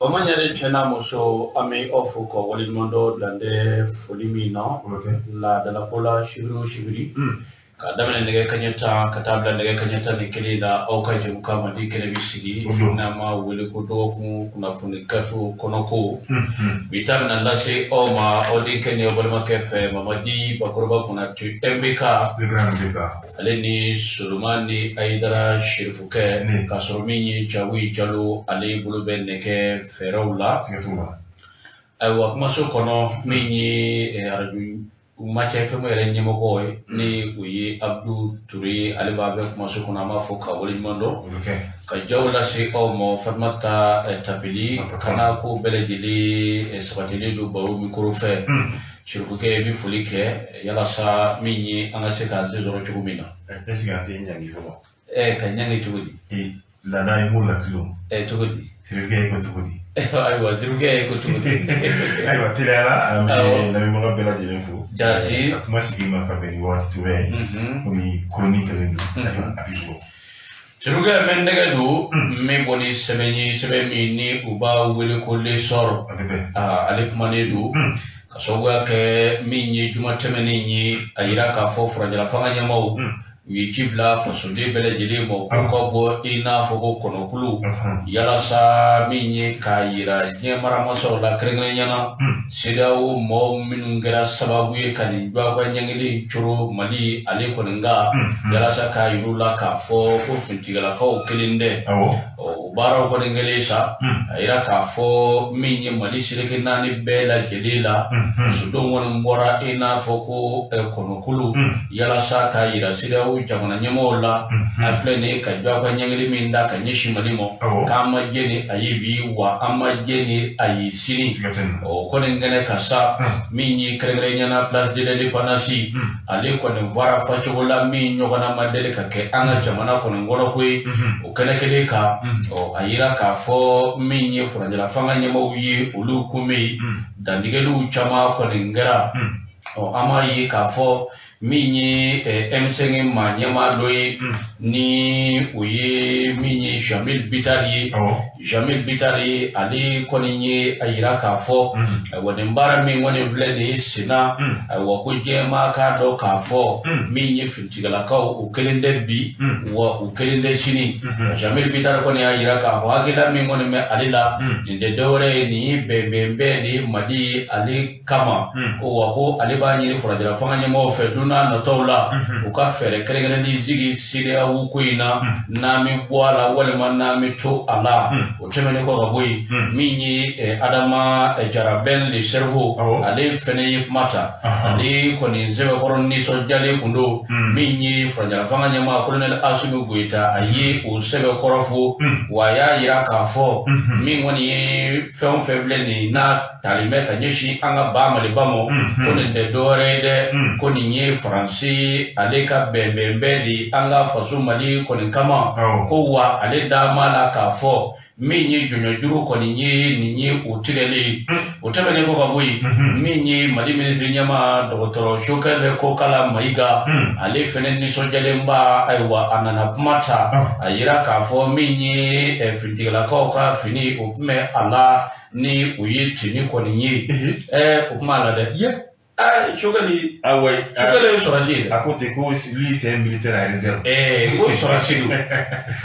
O ma ɲɛ cɛ n'a muso, an bɛ aw fo ka waleɲuman dɔn dan tɛ foli min na. Laadalako la, sibiri o sibiri, ka daminɛ nɛgɛ kaɲɛ 10 ka taa bila nɛgɛ kaɲɛ 11 la, aw ka jɛmukan Mandi Kɛnɛ bɛ sigi, n'an b'a wele ko dɔgɔkun kunnafoni gafew kɔnɔko. Bi ta bɛna lase aw ma aw denkɛ ni aw balimakɛ fɛ, Mamadi Bakɔrɔba Konate MBK, ale ni Solomani ni Ayidara Serifukɛ, k'a sɔrɔ min ye Jawi Jalo, ale bolo bɛ nɛgɛ fɛɛrɛw la. Ayiwa, kumaso kɔnɔ, min ye arajo Macɛ FM yɛrɛ ɲɛmɔgɔ ye, ni o ye Abudu Ture ye, ale b'a bɛ kumaso kɔnɔ. An b'a fɔ ka waleɲuman dɔn ka jaw lase aw ma. Fatumata Tapili kana ko bɛɛ lajɛlen sabatilen don baro mikoro fɛ. Serifukɛ, i bɛ foli kɛ yalasa min ye an ka se k'an sen sɔrɔ cogo min na. Est-ce que an tɛ ɲangi fɔlɔ? Ka ɲangi cogo di? Laada i b'o lakilo. Cogo di? Serifukɛ, ko cogo di? Ayiwa, Serifukɛ, ko cogo di? Ayiwa, teliyara, an bɛ lamɛnbaga bɛɛ lajɛlen fo. Jati. Ka kuma sigi ma ka bɛn ni waati cogoya ye, komi koroni kɛlen don. Ayiwa, a b'i bolo. Serifukɛ, n bɛ nɛgɛ don n bɛ bɔ ni sɛbɛn ye, sɛbɛn min ni u b'a wele ko L'Essor. A bɛ bɛn. Ale kumanen don ka sababuya kɛ min ye juma tɛmɛnen ye, a yira k'a fɔ furancɛla fanga ɲɛmaaw u ye ci bila fasoden bɛɛ lajɛlen ma k'u ka bɔ i n'a fɔ ko kɔnɔkulu, yalasa min ye k'a yira diɲɛ maramasaw la, kɛrɛnkɛrɛnnenya na CEDEAO mɔgɔw minnu kɛra sababu ye ka nin diyagoya ɲangili coro Mali ale kɔni kan, yalasa k'a yir'u la k'a fɔ ko finitigilakaw kelen tɛ. O baaraw kɔni kɛlen sa, a yira k'a fɔ min ye Mali seleke naani bɛɛ lajɛlen la, fasodenw kɔni bɔra i n'a fɔ ko kɔnɔkulu, yalasa k'a yira CEDEAO jamana ɲɛmɔgɔw la, a filɛ nin ye ka diyagoya ɲangili min da ka ɲɛsin Mali ma, k'an ma jɛ ni a ye bi, wa an ma jɛ ni a ye sini. O kɔni kɛnɛ ka sa, min ye kɛrɛnkɛrɛnnenya na Place de l'Indépendance, ale kɔni fara facogo la min ɲɔgɔnna ma deli ka kɛ an ka jamana kɔni kɔnɔ koyi. O kɛnɛ kelen kan, a yira k'a fɔ min ye furancɛla fanga ɲɛmaaw ye, olu kun bɛ yen, dantigɛliw caman kɔni kɛra. Ɔ, an b'a ye k'a fɔ min ye M5 maa ɲɛmaa dɔ ye, ni o ye min ye Jeamille Bittar ye. Jeamille Bittar ye, ale kɔni ye a yira k'a fɔ, ayiwa, nin baara min kɔni filɛ nin ye senna, ayiwa, ko diɲɛmaa k'a dɔn k'a fɔ min ye finitigilakaw, u kelen tɛ bi, wa u kelen tɛ sini. Jeamille Bittar kɔni y'a yira k'a fɔ hakilila min kɔni bɛ ale la, nin tɛ dɔwɛrɛ ye, nin ye bɛnbɛnbɛn de ye Mali ale kama. Ko wa ko ale b'a ɲini furancɛla fanga ɲɛmɔgɔw fɛ, don n'a nataw la, u ka fɛɛrɛ kɛrɛnkɛrɛnnen sigi CEDEAO ko in na, n'an bɛ bɔ a la walima n'an bɛ to a la. O tɛmɛnen kɔ ka bɔ yen, min ye Adama Jara Ben le Cerveau, ale fɛnɛ ye kuma ta. Ale kɔni sɛbɛkɔrɔ nisɔndiyalen kun don. Min ye furancɛla fanga ɲɛmaa Colonel Assimi Goïta, a ye o sɛbɛkɔrɔ fo, wa a y'a yira k'a fɔ min kɔni ye fɛn o fɛn filɛ nin n'a talen bɛ ka ɲɛsin an ka ba Maliba ma, ko nin tɛ dɔwɛrɛ ye dɛ, ko nin ye Faransi ale ka bɛnbɛnbɛn de ye an ka faso Mali kɔni kama. Ko wa ale da ma la k'a fɔ min ye jɔnjɔjuru kɔni ye, nin ye o tigɛlen. O tɛmɛnen kɔ ka bɔ yen, min ye Mali minisiri ɲɛmaa dɔgɔtɔrɔ Choguel Kokalla Maïga, ale fɛnɛ nisɔndiyalenba, ayiwa, a nana kuma ta, a yira k'a fɔ min ye finitigilakaw ka fini, o tun bɛ a la ni o ye tenue kɔni ye. O kuma la dɛ, Choguel. Ah ouais. Choguel ye sɔrɔsi ye. A ko ten ko lui, c'est un militaire à réserve. Ko sɔrɔsi don.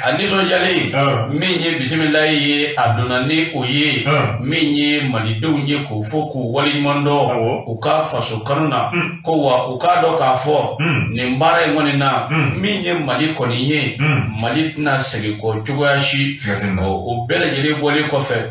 A nisɔndiyalen, min ye bisimilayi ye, a donna ni o ye, min ye malidenw ye k'o fɔ k'u waleɲuman dɔn u ka faso kanu na. Ko wa u k'a dɔn k'a fɔ nin baara in kɔni na, min ye Mali kɔni ye, Mali tɛna segin kɔ cogoya si. O bɛɛ lajɛlen bɔlen kɔfɛ,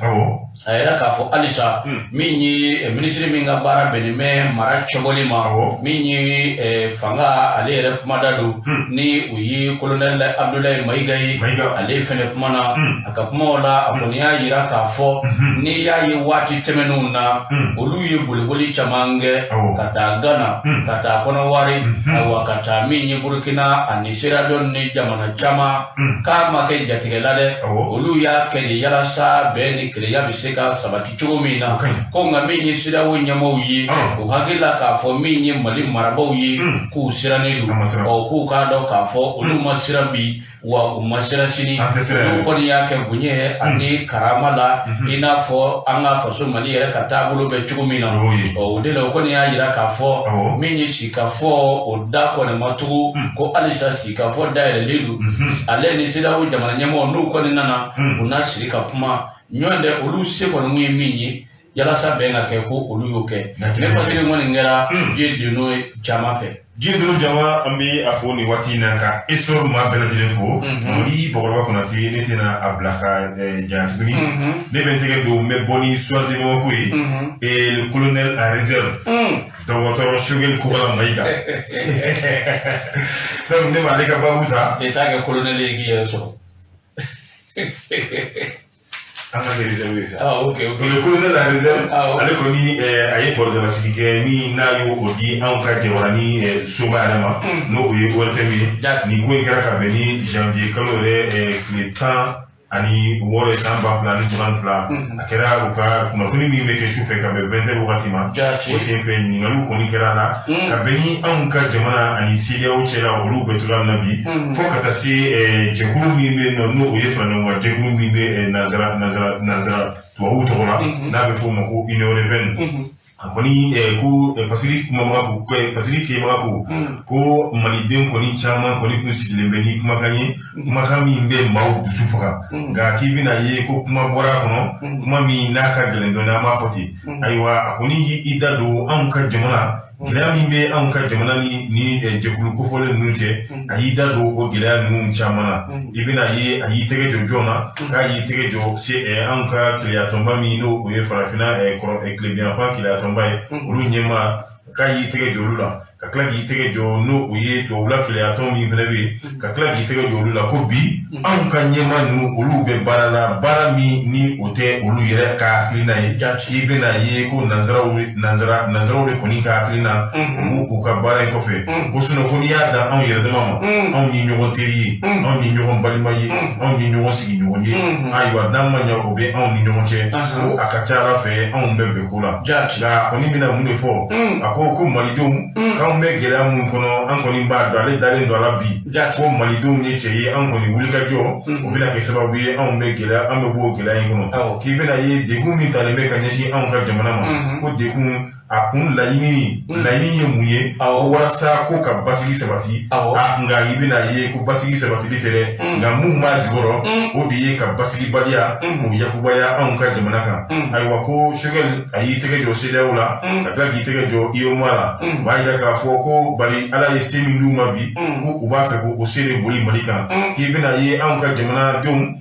a yɛrɛ k'a fɔ halisa min ye minisiri min ka baara bɛnnen bɛ mara cɛbɔli ma, min ye fanga ale yɛrɛ kumada don, ni o ye Colonel Abdoulaye Maïga ye, ale fɛnɛ kumana. A ka kumaw la, a kɔni y'a yira k'a fɔ n'i y'a ye waati tɛmɛnenw na, olu ye boliboli caman kɛ ka taa Ghana, ka taa Kɔnɔwari, ayiwa, ka taa min ye Burukina ani Sierra Leone ni jamana caman, k'a ma kɛ jatigɛ la dɛ, olu y'a kɛ de yalasa bɛn ni kelenya bɛ se ka sabati cogo min na. Ko nka min ye CEDEAO ɲɛmaaw ye, o hakili la k'a fɔ min ye Mali marabaaw ye, k'u sirannen don. Ɔ, k'u k'a dɔn k'a fɔ olu ma siran bi, wa u ma siran sini. N'u kɔni y'a kɛ bonya ani karama la, i n'a fɔ an ka faso Mali yɛrɛ ka taabolo bɛ cogo min na. Ɔ, o de la o kɔni y'a jira k'a fɔ min ye sigikafɔ, o da kɔni ma tugu, ko halisa sigikafɔ dayɛlɛlen don. Ale ni CEDEAO jamana ɲɛmɔgɔ, n'u kɔni nana, u na sigi ka kuma ɲɔgɔn dɛ. Olu se kɔni mun ye min ye yalasa bɛn ka kɛ, ko olu y'o kɛ. Ne fasiri kɔni kɛra diɲɛ donn'o caman fɛ. Diɲɛ donna jama, an bɛ a fo nin waati in na ka Essor maa bɛɛ lajɛlen fo. Mamadi Bakɔrɔba Konate, ne tɛna a bila ka janya tuguni. Ne bɛ n tɛgɛ don, n bɛ bɔ ni Soir de Bamako ye, et le colonel en réserve, dɔgɔtɔrɔ Choguel Kokala Mayiga. Donc ne b'ale ka baabu ta. E t'a kɛ colonel ye k'i yɛrɛ sɔrɔ. An ka réserve ye sa. Ah, ok ok. Le colonel en réserve, ale kɔni a ye bɔrɔdalasigi kɛ min n'a y'o o di anw ka jabarani soba yɛrɛ ma, n'o o ye ORTM ye. Nin ko in kɛra ka bɛn ni janvier kalo yɛrɛ tile 16 ye san 2022. A kɛra u ka kunnafoni min bɛ kɛ su fɛ ka bɛn 20 heures wagati ma. O senfɛ, ɲininkaliw kɔni kɛra a la ka bɛn ni anw ka jamana ani CEDEAO cɛla, olu bɛ cogoya min na bi, fo ka taa se jɛkulu min bɛ yen nɔ, n'o o ye faraɲɔgɔnkan jɛkulu min bɛ nanzara nanzara nanzara tubabuw tɔgɔ la, n'a bɛ f'o ma ko Union européenne. A kɔni ko fasiri kumabaga ko, fasiri kɛbaga ko ko maliden kɔni caman kɔni kun sigilen bɛ ni kumakan ye, kumakan min bɛ maaw dusu faga. Nka k'i bɛna ye ko kuma bɔra a kɔnɔ, kuma min n'a ka gɛlɛn dɔɔnin, an b'a fɔ ten. Ayiwa, a kɔni y'i da don anw ka jamana, gɛlɛya min bɛ anw ka jamana ni jɛkulu kofɔlen ninnu cɛ, a y'i da don o gɛlɛya ninnu caman na. I bɛna ye a y'i tɛgɛ jɔ jɔn na, k'a y'i tɛgɛ jɔ se anw ka keleyatɔnba min, n'o o ye farafinna tilebinyanfan keleyatɔnba ye, olu ɲɛmaa, k'a y'i tɛgɛ jɔ olu la, ka tila k'i tɛgɛ jɔ n'o o ye tubabula keleyatɔn min fana bɛ yen, ka tila k'i tɛgɛ jɔ olu la, ko bi anw ka ɲɛmaa ninnu, olu bɛ baara la, baara min ni o tɛ olu yɛrɛ ka hakilina ye. I bɛna ye ko nanzaraw nanzara nanzaraw de kɔni ka hakilina, u b'u ka baara in kɔfɛ, ko sinon ko n'i y'a dan anw yɛrɛ dama ma, anw ye ɲɔgɔn teri ye, anw ye ɲɔgɔn balima ye, anw ye ɲɔgɔn sigiɲɔgɔn ye. Ayiwa, n'an ma ɲɛ o bɛ anw ni ɲɔgɔn cɛ, ko a ka ca Ala fɛ anw bɛ bɛn ko la. Nka a kɔni bɛna mun de fɔ? A ko ko malidenw, k'anw bɛ gɛlɛya mun kɔnɔ, an kɔni b'a dɔn, ale dalen don a la bi ko malidenw ye cɛ ye, an kɔni wulikajɔ o bɛna kɛ sababu ye anw bɛ gɛlɛya, an bɛ bɔ o gɛlɛya in kɔnɔ. K'i bɛna ye degun min talen bɛ ka ɲɛsin anw ka jamana ma, ko degun a kun laɲini ye mun ye? Ko walasa ko ka basigi sabati. Nka i bɛna ye ko basigi sabatili tɛ dɛ, nka mun b'a jukɔrɔ, o de ye ka basigibaliya k'o yakubaya anw ka jamana kan. Ayiwa, ko Choguel a y'i tɛgɛ jɔ CEDEAO la, ka tila k'i tɛgɛ jɔ UEMOA la, o b'a yira k'a fɔ ko bali Ala ye se min d'u ma bi, ko u b'a fɛ ko o se de boli Mali kan. K'i bɛna ye anw ka jamanadenw,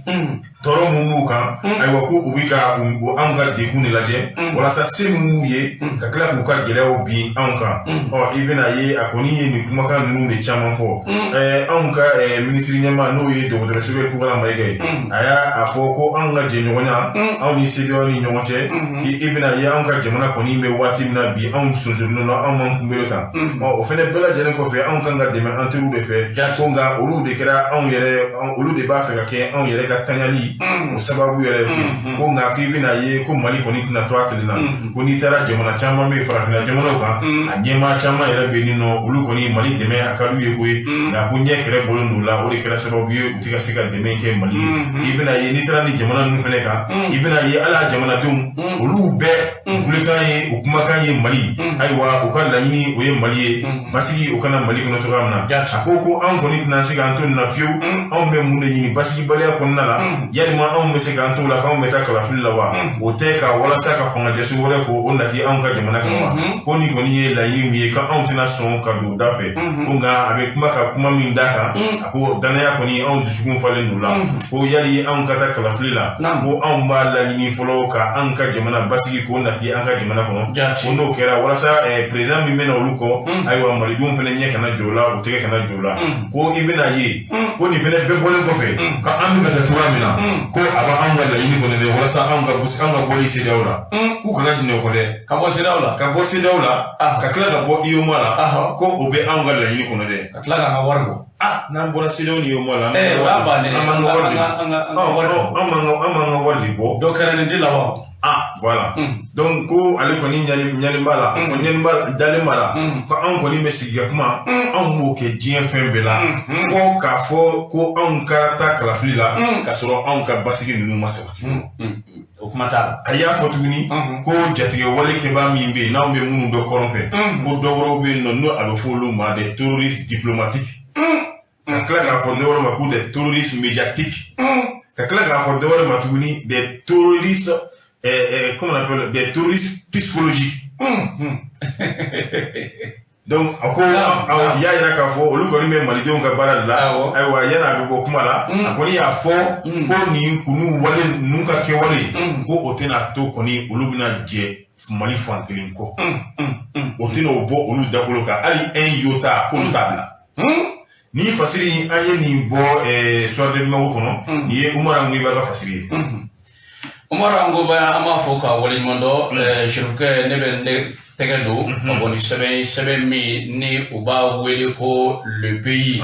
tɔɔrɔ mun b'u kan, ayiwa, ko u bɛ ka anw ka degun de lajɛ walasa se min b'u ye ka tila k'u ka gɛlɛyaw bin anw kan. Ɔ, i bɛna ye a kɔni ye nin kumakan ninnu de caman fɔ. Anw ka minisiri ɲɛmaa, n'o ye dɔgɔtɔrɔ Choguel Kokala Mayiga ye, a y'a fɔ ko anw ka jɛɲɔgɔnya, anw ni CEDEAO ni ɲɔgɔn cɛ, k'i bɛna ye anw ka jamana kɔni bɛ waati min na bi, anw sonsorilen don, anw m'an kunbere kan. Ɔ, o fɛnɛ bɛɛ lajɛlen kɔfɛ, anw kan ka dɛmɛ an teriw de fɛ, ko nka olu de kɛra anw yɛrɛ, olu de b'a fɛ ka kɛ anw yɛrɛ ka taɲali o sababu yɛrɛ ye. Ko nka k'i bɛna ye ko Mali kɔni tɛna to a kelen na, ko n'i taara jamana caman bɛ yen farafinna jamanaw kan, a ɲɛmaa caman yɛrɛ bɛ yen nɔ, olu kɔni Mali dɛmɛ a ka d'u ye koyi, nka ko ɲɛ kɛrɛ bɔlen don la, o de kɛra sababu ye u tɛ ka se ka dɛmɛ kɛ Mali ye. I bɛna ye n'i taara ni jamana ninnu fɛnɛ kan, i bɛna ye ala jamanadenw olu bɛɛ u kulekan ye, u kumakan ye Mali. Ayiwa, u ka laɲini o ye Mali ye basigi o kana Mali kɔnɔ cogoya min na. A ko ko anw kɔni tɛna se k'an to nin na fiyewu. Anw bɛ mun de ɲini basigibaliya kɔnɔna la? Yalima anw bɛ se k'an to la k'anw bɛ taa kalafili la wa? O tɛ ka walasa ka fangajɛso wɛrɛ ko o nati anw ka jamana kan wa? Ko nin kɔni ye laɲini min ye, k'anw tɛna sɔn ka don o da fɛ. Ko nka a bɛ kuma ka kuma min d'a kan, a ko danaya kɔni anw dusukun falen don la, ko yali anw ka taa kalafili la, ko anw b'a laɲini fɔlɔ ka anw ka jamana basigi k'o nati an ka jamana kɔnɔ, ko n'o kɛra walasa président min bɛna olu kɔ, ayiwa, malidenw fana ɲɛ kana jɔ o la, u tɛgɛ kana jɔ o la. Ko i bɛna ye ko nin fana bɛɛ bɔlen kɔfɛ, ka an bɛ ka taa cogoya min na, ko a b'anw ka laɲini kɔnɔ dɛ, walasa anw ka an ka bɔli CEDEAO la, k'u kana jɛn o kɔ dɛ. Ka bɔ CEDEAO la. Ka bɔ CEDEAO la, ka tila ka bɔ UEMOA la, ko o bɛ anw ka laɲini kɔnɔ dɛ. Ka tila k'an ka wari bɔ. N'an bɔra CEDEAO ni UEMOA la, an b'an ka wari de, an b'an ka wari de bɔ. Dɔ kɛra nin di laban. Ah, voilà. Donc ko ale kɔni ɲani b'a la, ko ɲani b'a dalen b'a la, ko anw kɔni bɛ sigi ka kuma, anw b'o kɛ diɲɛ fɛn bɛɛ la, fo k'a fɔ ko anw ka taa kalafili la, k'a sɔrɔ anw ka basigi ninnu ma sabati. O kuma t'a la. A y'a fɔ tuguni ko jatigɛ wale kɛbaa min bɛ yen, n'anw bɛ minnu dɔn kɔrɔn fɛ, ko dɔ wɛrɛw bɛ yen nɔ, n'o a bɛ fɔ olu ma des terroristes diplomatiques. Ka tila k'a fɔ dɔ wɛrɛ ma ko des terroristes médiatiques. Ka tila k'a fɔ dɔ wɛrɛ ma tuguni des terroristes, comment on appelle, des terroristes psychologiques. Donc a ko i y'a yira k'a fɔ olu kɔni bɛ malidenw ka baara de la. Ayiwa, yanni a bɛ bɔ kuma la, a kɔni y'a fɔ ko nin kunu wale ninnu ka kɛwale, ko o tɛna to kɔni olu bɛna jɛ Mali fan kelen kɔ, o tɛna o bɔ olu dakolo kan hali un iota, k'olu t'a bila. Ni fasiri an ye nin bɔ Soir de Bamako kɔnɔ, nin ye Umaru Angoyiba ka fasiri ye. Umaru Angoyiba, an b'a fɔ k'a waleɲuman dɔn. Sirifukɛ, ne bɛ ne tɛgɛ don ka bɔ ni sɛbɛn ye, sɛbɛn min ni u b'a wele ko Le Pays.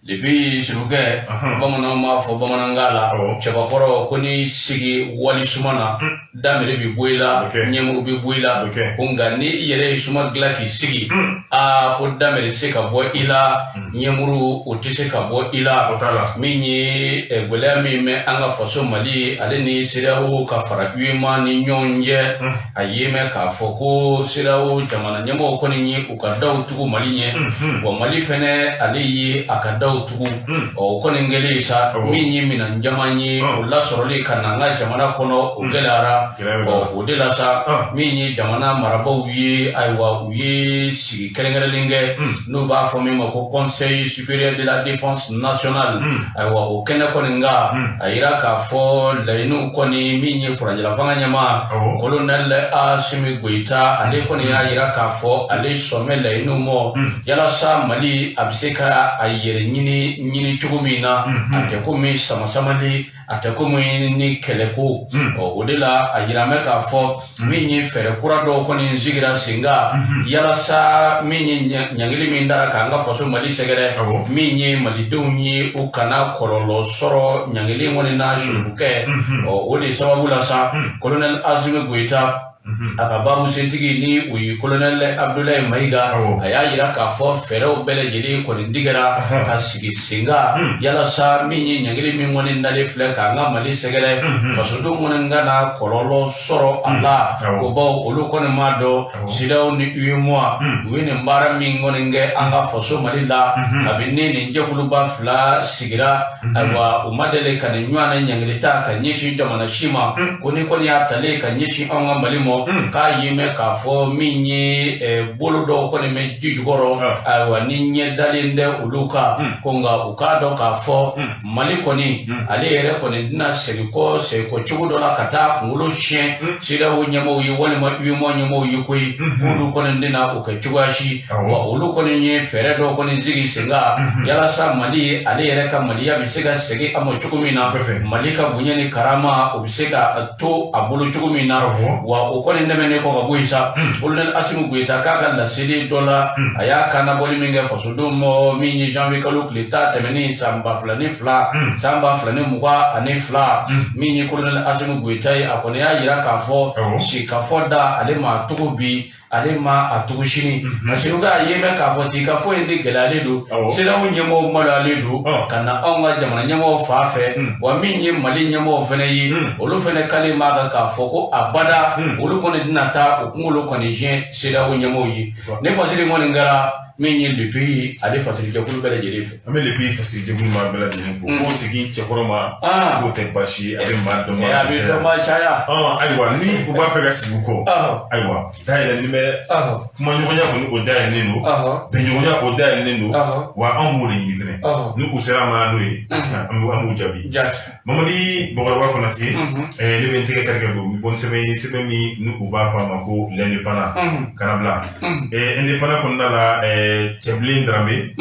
Le Pays, sirifukɛ, bamananw b'a fɔ bamanankan la, cɛbakɔrɔ ko n'i sigi wali suma na, damere bɛ bɔ i la, ɲɛmuru bɛ bɔ i la. Ko nka ni i yɛrɛ ye suma dilan k'i sigi, aa, ko damere tɛ se ka bɔ i la, ɲɛmuru o tɛ se ka bɔ i la. Min ye gɛlɛya min bɛ an ka faso Mali ale ni CEDEAO ka fara UEMOA ni ɲɔgɔn cɛ, a ye mɛn k'a fɔ ko CEDEAO jamana ɲɛmɔgɔw kɔni ye u ka daw tugu Mali ɲɛ, wa Mali fɛnɛ ale ye a ka daw tugu. Ɔ, o kɔni kɛlen sa, min ye minɛn caman ye, o lasɔrɔli ka na an ka jamana kɔnɔ, o gɛlɛyara. Ɔ, o de la sa, min ye jamana marabaaw ye, ayiwa, u ye sigi kɛrɛnkɛrɛnlen kɛ n'u b'a fɔ min ma ko Conseil supérieur de la défense nationale. Ayiwa, o kɛnɛ kɔni kan, a yira k'a fɔ laɲiniw kɔni, min ye furancɛla fanga ɲɛmaa colonel Asimi Goyita, ale kɔni y'a yira k'a fɔ ale sɔn bɛ laɲiniw ma, yalasa Mali a bɛ se ka a yɛrɛ ɲini ɲini cogo min na, a tɛ komi sama-samali, a tɛ komi ni kɛlɛko. Ɔ, o de la a yira bɛ k'a fɔ min ye fɛɛrɛ kura dɔw kɔni sigira sen kan, yalasa min ye ɲangili min dara k'an ka faso Mali sɛgɛrɛ, min ye malidenw ye, u kana kɔlɔlɔ sɔrɔ ɲangili kɔni na, surukɛ. Ɔ, o de sababu la sa, colonel Asimi Goyita, a ka baabu sentigi ni o ye colonel Abdoulaye Mayiga, a y'a yira k'a fɔ fɛɛrɛw bɛɛ lajɛlen kɔni digɛra ka sigi sen kan, yalasa min ye ɲangili min kɔni dalen filɛ k'an ka Mali sɛgɛrɛ, fasodenw kɔni kana kɔlɔlɔ sɔrɔ a la. Ko bawo olu kɔni m'a dɔn CEDEAO ni UEMOA u ye nin baara min kɔni kɛ an ka faso Mali la kabini nin jɛkuluba fila sigira. Ayiwa, u ma deli ka nin ɲɔgɔn na ɲangili ta ka ɲɛsin jamana si ma, ko ni kɔni y'a talen ka ɲɛsin anw ka Mali ma, k'a ye mɛn k'a fɔ min ye bolo dɔw kɔni bɛ ji jukɔrɔ, ayiwa, ni ɲɛ dalen tɛ olu kan. Ko nka u k'a dɔn k'a fɔ Mali kɔni ale yɛrɛ kɔni tɛna segin kɔ segin kɔ cogo dɔ la ka taa kunkolo siɲɛ CEDEAO ɲɛmɔgɔw ye walima UEMOA ɲɛmɔgɔw ye koyi, k'olu kɔni tɛna o kɛ cogoya si. Wa olu kɔni ye fɛɛrɛ dɔw kɔni sigi sen kan, yalasa Mali ale yɛrɛ ka maliya bɛ se ka segin a ma cogo min na, Mali ka bonya ni karama o bɛ se ka to a bolo cogo min na. Wa o kɔni tɛmɛnen kɔ ka bɔ yen sa, colonel Asimi Goyita k'a ka laseli dɔ la, a y'a kannabɔli min kɛ fasodenw ma, min ye janvier kalo tile 10 tɛmɛnen san 2002, san 2022, min ye colonel Asimi Goyita ye, a kɔni y'a yira k'a fɔ sigikafɔ da ale ma tugu bi, ale ma a tugu sini, parce que k'a ye mɛn k'a fɔ sigikafɔ in de gɛlɛyalen don, CEDEAO ɲɛmɔgɔw maloyalen don ka na anw ka jamana ɲɛmɔgɔw fan fɛ. Wa min ye Mali ɲɛmɔgɔw fɛnɛ ye, olu fɛnɛ kalen b'a kan k'a fɔ ko abada olu kɔni tɛna taa u kunkolo kɔni siɲɛ CEDEAO ɲɛmɔgɔw ye. Ne fasiri kɔni kɛra min ye Le Pays ale fasiri jɛkulu bɛɛ lajɛlen fɛ. An bɛ Le Pays fasiri jɛkulu maa bɛɛ lajɛlen fo. K'o sigi cɛkɔrɔ ma, k'o tɛ baasi ye, a bɛ maa dɔn. A bɛ dɔn maa caya. Ayiwa, ni u b'a fɛ ka sigi u kɔ, ayiwa, dayɛlɛlen bɛ, kumaɲɔgɔnya kɔni o dayɛlɛlen don, bɛnɲɔgɔnya o dayɛlɛlen don, wa anw b'o de ɲini fɛnɛ. Ni u sera an ma n'o ye, an b'u jaabi. Mamadi Bakɔrɔba Konate, ne bɛ n tɛgɛ kari ka don bɔ sɛbɛn ye, sɛbɛn min ni u b'a fɔ a ma ko L'Indépendant Karabila. Indépendant kɔnɔna la, Cɛbilen Darambe,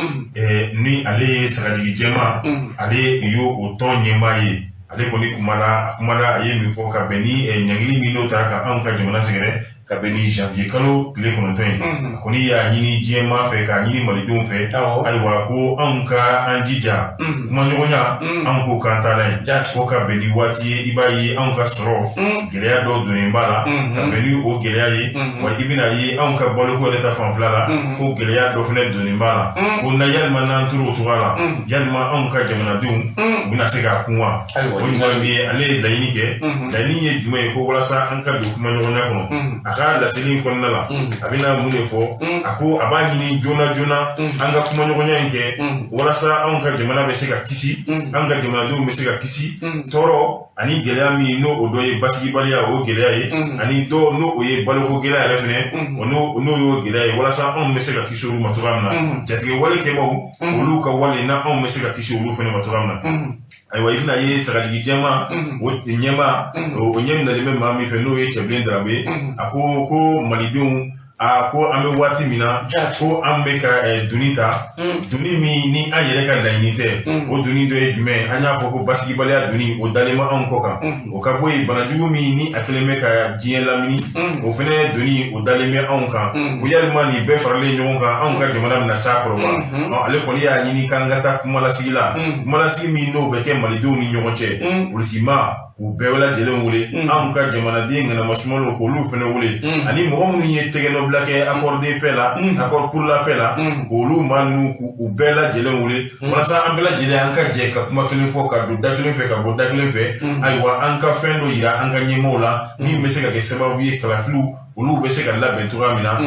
ni ale ye sagajigi jɛma, ale y'o o tɔn ɲɛmaa ye, ale kɔni kumana, a kumana, a ye min fɔ ka bɛn ni ɲangili min n'o taara ka anw ka jamana sɛgɛrɛ. Ka bɛn ni janvier kalo tile 9 ye, a kɔni y'a ɲini diɲɛmaa fɛ, k'a ɲini malidenw fɛ, ayiwa, ko anw ka an jija kumaɲɔgɔnya, anw k'o k'an taalan ye, ko ka bɛn ni waati ye, i b'a ye anw ka sɔrɔ gɛlɛya dɔw donnen b'a la, ka bɛn ni o gɛlɛya ye, wa i bɛna ye anw ka baloko yɛrɛ ta fanfɛla la, ko gɛlɛya dɔ fana donnen b'a la, ko na yalima n'an tor'o cogoya la, yalima anw ka jamanadenw u bɛna se k'a kun wa? O ɲuman min ye, ale ye laɲini kɛ. Laɲini ye jumɛn ye? Ko walasa an ka don kumaɲɔgɔnya kɔnɔ. A ka laseli in kɔnɔna la, a bɛna mun de fɔ? A ko a b'a ɲini joona joona an ka kumaɲɔgɔnya in kɛ, walasa anw ka jamana bɛ se ka kisi, an ka jamanadenw bɛ se ka kisi tɔɔrɔ ani gɛlɛya min n'o o dɔ ye basigibaliya, o gɛlɛya ye, ani dɔ n'o o ye baloko gɛlɛya yɛrɛ fɛnɛ, o n'o y'o gɛlɛya ye, walasa anw bɛ se ka kisi olu ma cogoya min na, jatigɛ wale kɛbaaw, olu ka wale na, anw bɛ se ka kisi olu fɛnɛ ma cogoya min na. Ayiwa, i bɛna ye sagajigi jɛman o ɲɛma, o ɲɛ minɛlen bɛ maa min fɛ, n'o ye Cɛbilen Darame ye. A ko ko malidenw, a ko an bɛ waati min na, ko an bɛ ka doni ta, doni min ni an yɛrɛ ka laɲini tɛ. O doni dɔ ye jumɛn ye? An y'a fɔ ko basigibaliya doni, o dalen bɛ anw kɔ kan. O ka bɔ yen, banajugu min ni a kɛlen bɛ ka diɲɛ lamini, o fɛnɛ doni, o dalen bɛ anw kan. Ko yalima nin bɛɛ faralen ɲɔgɔn kan, anw ka jamana bɛna s'a kɔrɔ wa? Ale kɔni y'a ɲini k'an ka taa kumalasigi la, kumalasigi min n'o bɛ kɛ malidenw ni ɲɔgɔn cɛ, politimaa k'u bɛɛ lajɛlen wele, anw ka jamanaden ŋanama sumaliw k'olu fɛnɛ wele, ani mɔgɔ minnu ye tɛgɛnɔbila kɛ accord de paix la, accord pour la paix la, k'olu maa ninnu k'u bɛɛ lajɛlen wele, walasa an bɛɛ lajɛlen an ka jɛ ka kuma kelen fɔ, ka don da kelen fɛ, ka bɔ da kelen fɛ. Ayiwa, an ka fɛn dɔ yira an ka ɲɛmaaw la min bɛ se ka kɛ sababu ye kalafiliw olu bɛ se ka labɛn cogoya min na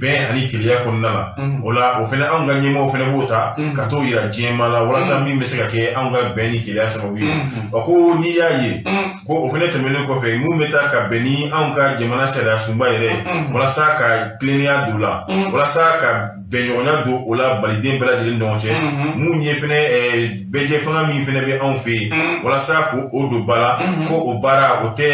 bɛn ani kelenya kɔnɔna la. O la, o fɛnɛ anw ka ɲɛmaaw fɛnɛ b'o ta ka t'o yira diɲɛmaa la, walasa min bɛ se ka kɛ anw ka bɛn ni kelenya sababu ye. Wa ko n'i y'a ye ko o fɛnɛ tɛmɛnen kɔfɛ, mun bɛ taa ka bɛn ni anw ka jamana sariya sunba yɛrɛ ye, walasa ka tilennenya don o la, walasa ka bɛnɲɔgɔnya don o la maliden bɛɛ lajɛlen ɲɔgɔn cɛ, mun ye fɛnɛ bɛɛjɛ fanga min fɛnɛ bɛ anw fɛ yen, walasa k'o o don ba la, ko o baara o tɛ,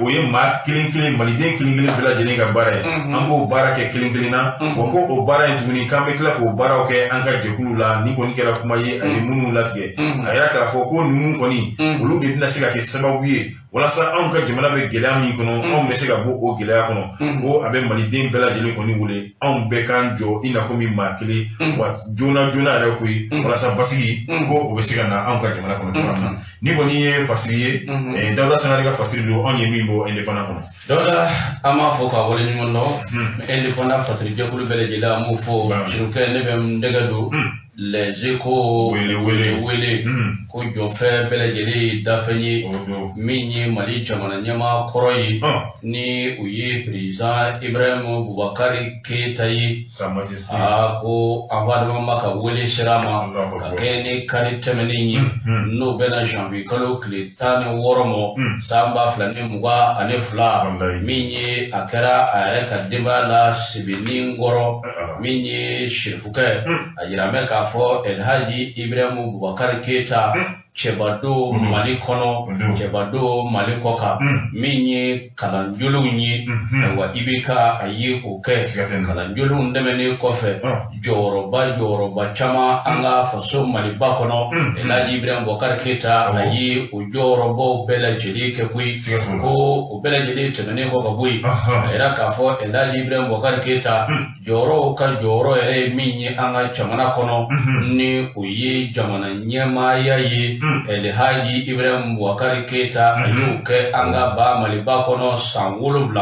o ye maa kelen kelen, maliden kelen kelen bɛɛ lajɛlen ka baara ye, an b'o baara kɛ kelen kelen na. Wa ko o baara in tuguni, k'an bɛ tila k'o baaraw kɛ an ka jɛkulu la. Ni kɔni kɛra kuma ye a ye minnu latigɛ, a yira k'a fɔ ko ninnu kɔni, olu de bɛna se ka kɛ sababu ye walasa anw ka jamana bɛ gɛlɛya min kɔnɔ, anw bɛ se ka bɔ o gɛlɛya kɔnɔ. Ko a bɛ maliden bɛɛ lajɛlen kɔni wele, anw bɛɛ k'an jɔ i n'a fɔ min maa kelen, wa joona joona yɛrɛ koyi, walasa basigi ko o bɛ se ka na anw ka jamana kɔnɔ cogoya min na. Ni kɔni ye fasiri ye, Dawuda Sangare ka fasiri don, anw ye min bɔ Indépendant kɔnɔ. Dawuda, an b'a fɔ k'a waleɲuman dɔn. Indépendant fasiri jɛkulu bɛɛ lajɛlen, an b'o fɔ. Sirikɛ, ne bɛ n dɛgɛ don Les Échos wele wele. Wele ko jɔnfɛn bɛɛ lajɛlen ye dafɛn ye. Min ye Mali jamana ɲɛmaa kɔrɔ ye, ni o ye président Ibrahim Bubakari Keyita ye, aa ko an fa adama ka wele sera a ma ka kɛ ni kari tɛmɛnen ye, n'o bɛnna janvier kalo tile 16 ma san 2022. Min ye a kɛra a yɛrɛ ka denbaya la Sebeninkɔrɔ, min ye Serifukɛ, a yira mɛ k'a fɔ Elhaji Ibrahim Bubakari Keyita, cɛba don Mali kɔnɔ, cɛba don Mali kɔ kan, min ye kalanjolenw ye. Ayiwa, IBK a ye o kɛ. Kalanjolenw dɛmɛnen kɔfɛ, jɔyɔrɔba caman an ka faso Maliba kɔnɔ, Elhaji Ibrahim Bubakari Keyita a ye o jɔyɔrɔbaw bɛɛ lajɛlen kɛ koyi. Ko o bɛɛ lajɛlen tɛmɛnen kɔ ka bɔ yen, a yira k'a fɔ Elhaji Ibrahim Bubakari Keyita jɔyɔrɔw ka jɔyɔrɔ yɛrɛ ye min ye an ka jamana kɔnɔ, ni o ye jamana ɲɛmaaya ye, Elhaji Ibrahim Bubakari Keyita a y'o kɛ an ka ba Maliba kɔnɔ san 7.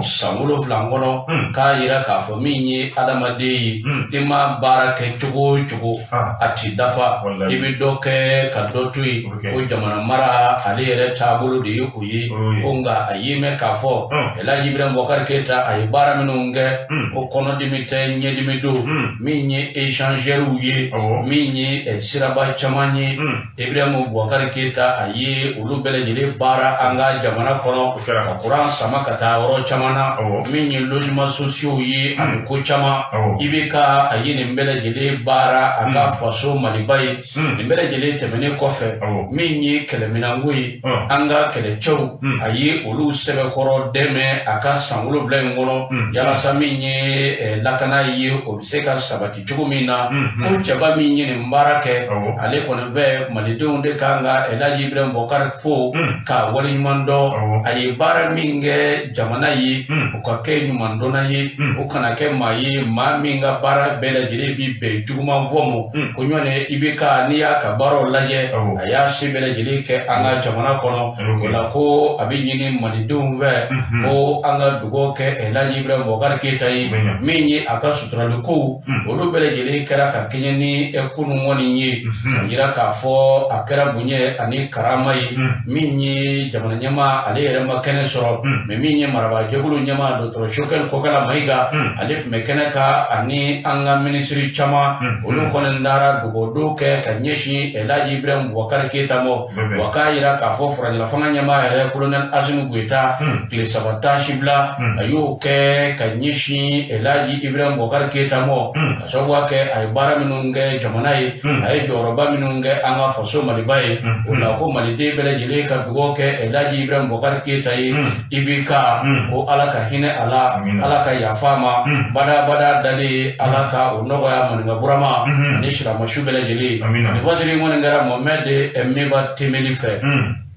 San 7 kɔnɔ, k'a yira k'a fɔ min ye adamaden ye, i ma baara kɛ cogo o cogo, a ti dafa, i bɛ dɔ kɛ ka dɔ to yen. Ko jamana mara ale yɛrɛ taabolo de ye o ye. Ko nka a ye mɛn k'a fɔ Elhaji Ibrahim Bubakari Keyita a ye baara minnu kɛ, ko kɔnɔdimi tɛ, ɲɛdimi don. Min ye échangeurs ye, min ye siraba caman ye, Ibrahim Bubakari Keyita a ye olu bɛɛ lajɛlen baara an ka jamana kɔnɔ, ka kuran sama ka taa yɔrɔ caman na, min ye logements sociaux ye ani ko caman. IBK a ye nin bɛɛ lajɛlen baara a ka faso Maliba ye. Nin bɛɛ lajɛlen tɛmɛnen kɔfɛ, min ye kɛlɛminɛnko ye, an ka kɛlɛcɛw, a ye olu sɛbɛkɔrɔ dɛmɛ a ka san 7 in kɔnɔ, yalasa min ye lakana ye, o bɛ se ka sabati cogo min na. Ko cɛba min ye nin baara kɛ, ale kɔni fɛ malidenw malidenw de kan ka Elhaji Ibrahim Boubacar fo k'a waleɲuman dɔn a ye baara min kɛ jamana ye o ka kɛ ɲumandɔnna ye o kana kɛ maa ye maa min ka baara bɛɛ lajɛlen bi bɛn juguman fɔ ma ko ɲɔgɔn IBK n'i y'a ka baaraw lajɛ a y'a se bɛɛ lajɛlen kɛ an ka jamana kɔnɔ o la ko a bɛ ɲini malidenw fɛ ko an ka dugawu kɛ Elhaji Ibrahim Boubacar Keita ye min ye a ka suturali kow olu bɛɛ lajɛlen kɛra ka kɛɲɛ ni kunun kɔni ye a yira k'a fɔ a kɛra bonya ani karama ye min ye jamana ɲɛmaa ale yɛrɛ ma kɛnɛ sɔrɔ mais min ye marabaajɛkulu ɲɛmaa dɔgɔtɔrɔ Choguel Kokalla Maïga ale tun bɛ kɛnɛ kan ani an ka minisiri caman olu kɔni taara dugawu kɛ ka ɲɛsin Elhaji Ibrahim Boubacar Keita ma wa k'a yira k'a fɔ furancɛla fanga ɲɛmaa yɛrɛ kolonɛli Assimi Goïta tile saba taasibila a y'o kɛ ka ɲɛsin Elhaji Ibrahim Boubacar Keita ma ka sababuya kɛ a ye baara minnu kɛ jamana ye a ye jɔyɔrɔba minnu kɛ an ka faso Maliba ye o la ko maliden bɛɛ lajɛlen ka dugawu kɛ Elhaji Ibrahim Boubacar Keita ye IBK ko Ala ka hinɛ a la Ala ka yafa a ma badabada dalen Ala ka o nɔgɔya maninka burama ani silamɛsu bɛɛ lajɛlen nin fasiri kɔni kɛra Mohamed Meba Temeli fɛ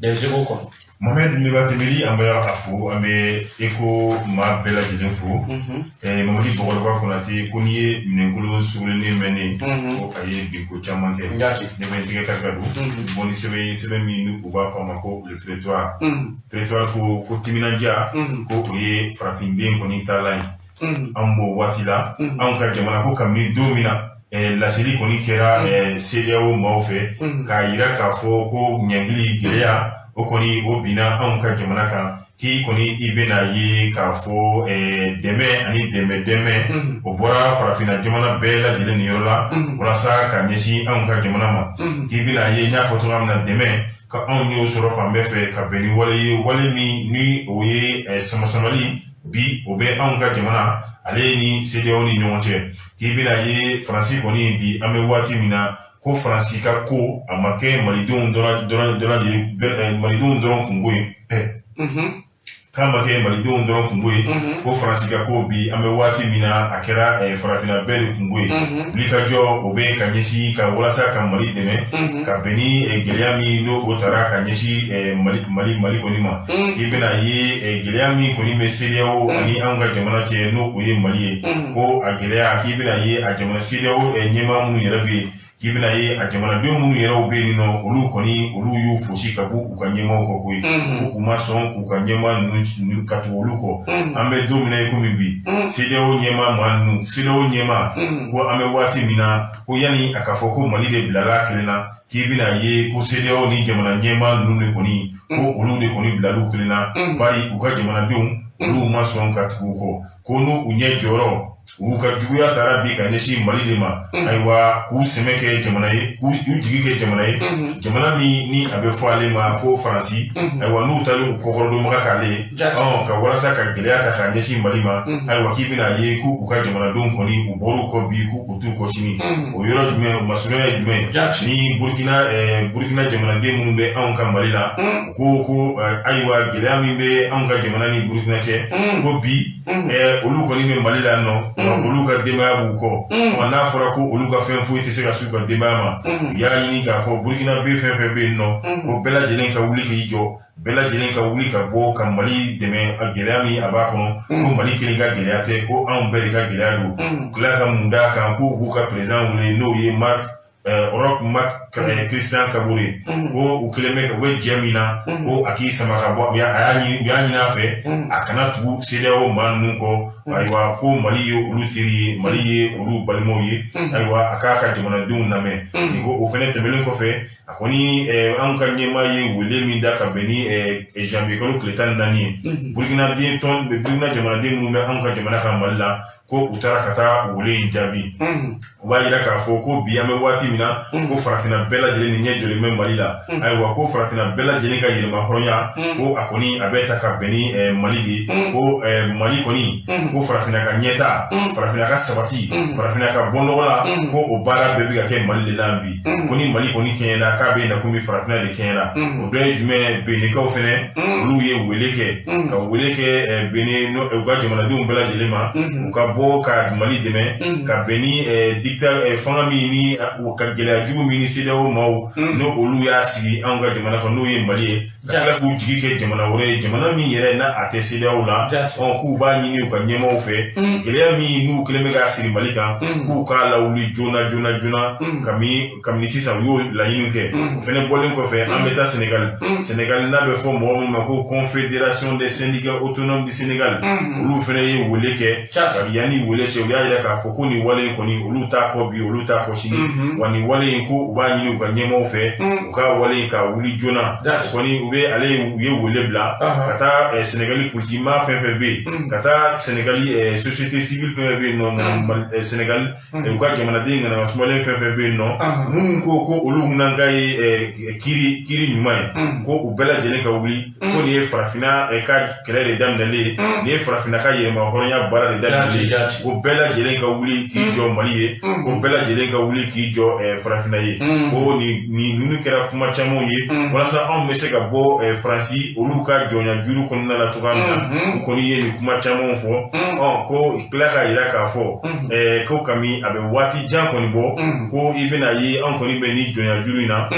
Les Échos kɔnɔ. Mohamed Meba Temeli an bɛ a fo an bɛ Écho maa bɛɛ lajɛlen fo Mamadi Bɔkɔrɔba Konate ko n'i ye minɛnkolo sugulennen mɛnnen ko a ye bi ko caman kɛ ne bɛ n tigɛ kari ka don bɔ ni sɛbɛn ye sɛbɛn min ni u b'a fɔ a ma ko le prétoire prétoire ko timinandiya ko o ye farafinden kɔni taalan ye an b'o waati la anw ka jamana ko kabini don min na laseli kɔni kɛra CEDEAO maaw fɛ k'a yira k'a fɔ ko ɲangili gɛlɛya o kɔni o binna anw ka jamana kan k'i kɔni i bɛna ye k'a fɔ dɛmɛ ani dɛmɛ dɛmɛ o bɔra farafinna jamana bɛɛ lajɛlen nin yɔrɔ la walasa ka ɲɛsin anw ka jamana ma k'i bɛna ye n y'a fɔ cogoya min na dɛmɛ ka anw y'o sɔrɔ fan bɛɛ fɛ ka bɛn ni wale ye wale min ni o ye samasamali bi o bɛ anw ka jamana ale ni CEDEAO ni ɲɔgɔn cɛ k'i bɛna ye Faransi kɔni bi an bɛ waati min na ko Faransi ka ko a ma kɛ malidenw dɔrɔn malidenw dɔrɔn kunko ye k'a ma kɛ malidenw dɔrɔn kunko ye ko Faransi ka ko bi an bɛ waati min na a kɛra farafinna bɛɛ de kunko ye wulikajɔ o bɛ ka ɲɛsin ka walasa ka Mali dɛmɛ ka bɛn ni gɛlɛya min n'o o taara ka ɲɛsin Mali Mali Mali kɔni ma k'i bɛna ye gɛlɛya min kɔni bɛ CEDEAO ani anw ka jamana cɛ n'o o ye Mali ye ko a gɛlɛya k'i bɛna ye a jamana CEDEAO ɲɛmaa minnu yɛrɛ bɛ yen k'i bɛna ye a jamanaden minnu yɛrɛw bɛ yen nɔ olu kɔni olu y'u fosi ka bɔ u ka ɲɛmaaw kɔ koyi ko u ma sɔn k'u ka ɲɛmaa ninnu ka tugu olu kɔ an bɛ don min na i komi bi CEDEAO ɲɛmaa maa ninnu CEDEAO ɲɛmaa ko an bɛ waati min na ko yanni a ka fɔ ko Mali de bilala kelen na k'i bɛna ye ko CEDEAO ni jamana ɲɛmaa ninnu de kɔni ko olu de kɔni bilal'u kelen na bari u ka jamanadenw olu ma sɔn ka tugu u kɔ ko n'u ɲɛ jɔyɔrɔ u ka juguya taara bi ka ɲɛsin Mali de ma ayiwa k'u sɛmɛ kɛ jamana ye k'u jigi kɛ jamana ye jamana min ni a bɛ fɔ ale ma ko Faransi ayiwa n'u taara u kɔkɔrɔdonbaga k'ale ye ka walasa ka gɛlɛya ta k'a ɲɛsin Mali ma ayiwa k'i bɛna ye k'u ka jamanadenw kɔni u bɔr'u kɔ bi k'u t'u kɔ sini o yɔrɔ jumɛn o masurunya ye jumɛn ni Burukina jamanaden minnu bɛ anw ka Mali la u ko ayiwa gɛlɛya min bɛ anw ka jamana ni Burukina cɛ ko bi olu kɔni bɛ Mali la nɔ olu ka denbaya b'u kɔ wa n'a fɔra ko olu ka fɛn foyi tɛ se ka s'u ka denbaya ma u y'a ɲini k'a fɔ Burukina bɛ fɛn fɛn bɛ yen nɔ ko bɛɛ lajɛlen ka wuli k'i jɔ bɛɛ lajɛlen ka wuli ka bɔ ka Mali dɛmɛ a gɛlɛya min a b'a kɔnɔ ko Mali kelen ka gɛlɛya tɛ ko anw bɛɛ de ka gɛlɛya don tila ka mun d'a kan k'u b'u ka président wele n'o ye Marc Roch Marc Christian Kaboré ko u kelen bɛ u bɛ jɛ min na ko a k'i sama ka bɔ u y'a ɲini a fɛ a kana tugu CEDEAO maa ninnu kɔ ayiwa ko Mali ye olu teri ye Mali ye olu balimaw ye ayiwa a k'a ka jamanadenw lamɛn ni ko o fɛnɛ tɛmɛnen kɔfɛ a kɔni anw ka ɲɛmaa ye wele min da ka bɛn ni janvier kalo tile 14 ye Burukina den tɔn Burukina jamanaden minnu bɛ anw ka jamana kan Mali la ko u taara ka taa wele in jaabi u b'a yira k'a fɔ ko bi an bɛ waati min na ko farafinna bɛɛ lajɛlen ni ɲɛ jɔlen bɛ Mali la ayiwa ko farafinna bɛɛ lajɛlen ka yɛrɛmahɔrɔnya ko a kɔni a bɛ ta ka bɛn ni Mali de ye ko Mali kɔni ko farafinna ka ɲɛta farafinna ka sabati farafinna ka bɔ nɔgɔ la ko o baara bɛɛ bɛ ka kɛ Mali de la bi ko ni Mali kɔni kɛɲɛna k'a bɛ na komi farafinna de kɛɲɛna o dɔ ye jumɛn Benekaw fɛnɛ olu ye wele kɛ ka wele kɛ Benin u ka jamanadenw bɛɛ lajɛlen ma u ka bɔ bɔ ka Mali dɛmɛ ka bɛn ni dictat fanga min ni ka gɛlɛya jugu min ni CEDEAO maaw n'o olu y'a sigi anw ka jamana kan, n'o ye Mali ye, ka tila k'u jigi kɛ jamana wɛrɛ ye, jamana min yɛrɛ n'a a tɛ CEDEAO la. K'u b'a ɲini u ka ɲɛmaaw fɛ, gɛlɛya min n'u kɛlen bɛ k'a siri Mali kan, k'u k'a lawuli joona joona joona. Kabini sisan u y'o laɲini kɛ. O fɛnɛ bɔlen kɔfɛ, an bɛ taa Sénégal. Sénégal n'a bɛ fɔ mɔgɔ min ma ko Confédération des syndicats autonomes du Sénégal, olu fɛnɛ ye wele kɛ. Kabi yanni wele cɛ, u y'a yira k'a fɔ ko nin wale in kɔni, olu t'a kɔ bi, olu t'a kɔ sini. Wa nin wale in, ko u b'a ɲini u ka ɲɛmaaw fɛ, u ka wale in ka wuli joona. Kɔni u bɛ ale u ye wele bila ka taa Sénégali politique maa fɛn fɛn bɛ yen, ka taa Sénégali société civile fɛn fɛn bɛ yen nɔ, Sénégal u ka jamanaden ŋanama sumalen fɛn fɛn bɛ yen nɔ, minnu ko ko olu hunanka ye kiiri kiiri ɲuman ye, ko u bɛɛ lajɛlen ka wuli, ko nin ye farafinna ka kɛlɛ de daminɛlen ye, nin ye farafinna ka yɛrɛma hɔrɔnya baara de daminɛlen ye, ko bɛɛ lajɛlen ka wuli k'i jɔ Mali ye, ko bɛɛ lajɛlen ka wuli k'i jɔ farafinna ye. Ko nin ninnu kɛra kuma camanw ye walasa anw bɛ se ka bɔ Faransi olu ka jɔnya juru kɔnɔna la cogoya min na. U kɔni ye nin kuma camanw fɔ. Ko tila k'a yira k'a fɔ ko kami a bɛ waati jan kɔni bɔ, ko i bɛna ye an kɔni bɛ ni jɔnya juru in na,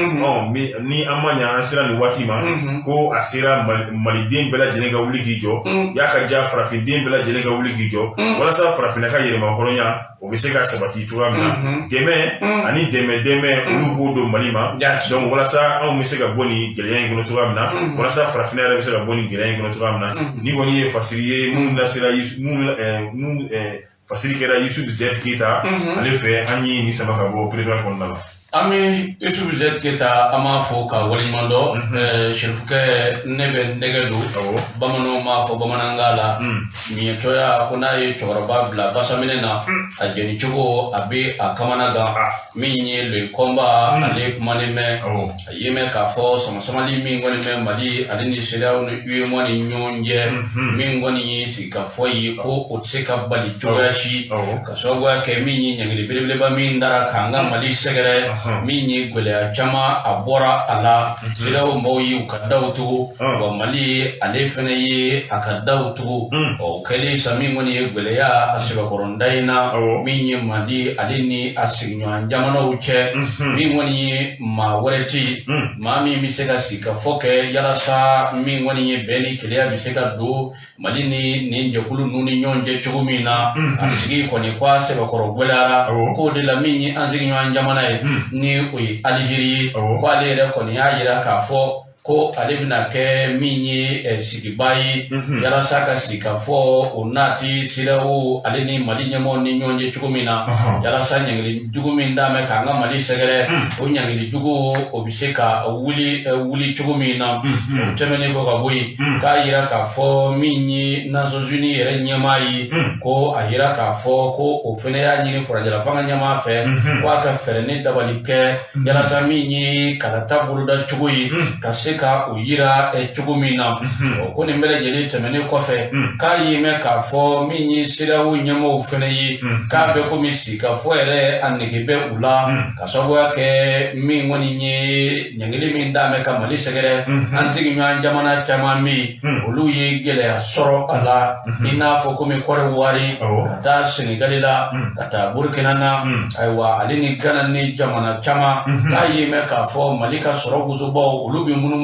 ni an ma ɲa an sera nin waati ma, ko a sera Maliden bɛɛ lajɛlen ka wuli k'i jɔ, y'a ka ja farafinden bɛɛ lajɛlen ka wuli k'i jɔ, walasa farafinna ka yɛrɛma hɔrɔnya o bɛ se ka sabati cogoya min na. Dɛmɛ ani dɛmɛ dɛmɛ olu b'o don Mali ma, donc walasa anw bɛ se ka bɔ nin gɛlɛya in kɔnɔ cogoya min na, walasa farafinna yɛrɛ bɛ se ka bɔ nin gɛlɛya in kɔnɔ cogoya min na. Ni kɔni ye fasiri ye minnu lasera, minnu fasiri kɛra Yusuf Z Keyita ale fɛ, an ye nin sama ka bɔ Prétoire kɔnɔna la. An bɛ Yusuf Z Keyita, an b'a fɔ ka waleɲuman dɔn. Serifukɛ, ne bɛ nɛgɛ don, bamananw b'a fɔ bamanankan la, miɲɛtɔya ko n'a ye cɛkɔrɔba bila basaminɛ na, a jɛni cogo a bɛ a kamana gan. Min ye le combat, ale kumanen bɛ, a ye mɛn k'a fɔ samasamali min kɔni bɛ Mali ale ni CEDEAO ni UEMOA ni ɲɔgɔn cɛ, min kɔni ye sigikafɔ ye, ko o tɛ se ka bali cogoya si, ka sababuya kɛ min ye ɲangili belebeleba min dara k'an ka Mali sɛgɛrɛ, min ye gɛlɛya caman a bɔra a la. CEDEAO maaw ye u ka daw tugu, wa Mali ale fɛnɛ ye a ka daw tugu. O kɛlen sa, min kɔni ye gɛlɛya a sɛbɛkɔrɔnda in na, min ye Mali ale ni a sigiɲɔgɔn jamanaw cɛ, min kɔni ye maa wɛrɛ ti maa min bɛ se ka sigikafɔ kɛ yalasa min kɔni ye bɛn ni kelenya bɛ se ka don Mali ni nin jɛkulu ninnu ni ɲɔgɔn cɛ cogo min na. A sigi kɔni ko a sɛbɛkɔrɔ gɛlɛyara, k'o de la min ye an sigiɲɔgɔn jamana ye, ni o ye Alizeri ye, ko ale yɛrɛ kɔni y'a yira k'a fɔ ko ale bɛna kɛ min ye sigiba ye yalasa ka sigikafɔ o nati CEDEAO ale ni Mali ɲɛmaaw ni ɲɔgɔn cɛ cogo min na, yalasa ɲangili jugu min d'a mɛn k'an ka Mali sɛgɛrɛ, o ɲangili jugu o bɛ se ka wuli wuli cogo min na. O tɛmɛnen kɔ ka bɔ yen, k'a yira k'a fɔ min ye Nations Unies yɛrɛ ɲɛmaa ye, ko a yira k'a fɔ ko o fɛnɛ y'a ɲini furancɛla fanga ɲɛmaa fɛ, ko a ka fɛɛrɛ ni dabali kɛ yalasa min ye kalata boloda cogo ye ka se ka o yira cogo min na. Ko nin bɛɛ lajɛlen tɛmɛnen kɔfɛ, k'a ye mɛn k'a fɔ min ye CEDEAO ɲɛmaaw fɛnɛ ye, k'a bɛ komi sigikafɔ yɛrɛ a nege bɛ u la, ka sababuya kɛ min kɔni ye ɲangili min d'a mɛn ka Mali sɛgɛrɛ. An sigiɲɔgɔn jamana caman bɛ yen, olu ye gɛlɛya sɔrɔ a la, i n'a fɔ komi Kɔdiwari, ka taa Senegali la, ka taa Burukina na, ayiwa ale ni Gana ni jamana caman. K'a ye mɛn k'a fɔ Mali ka sɔrɔ gosobaw olu bɛ munumunu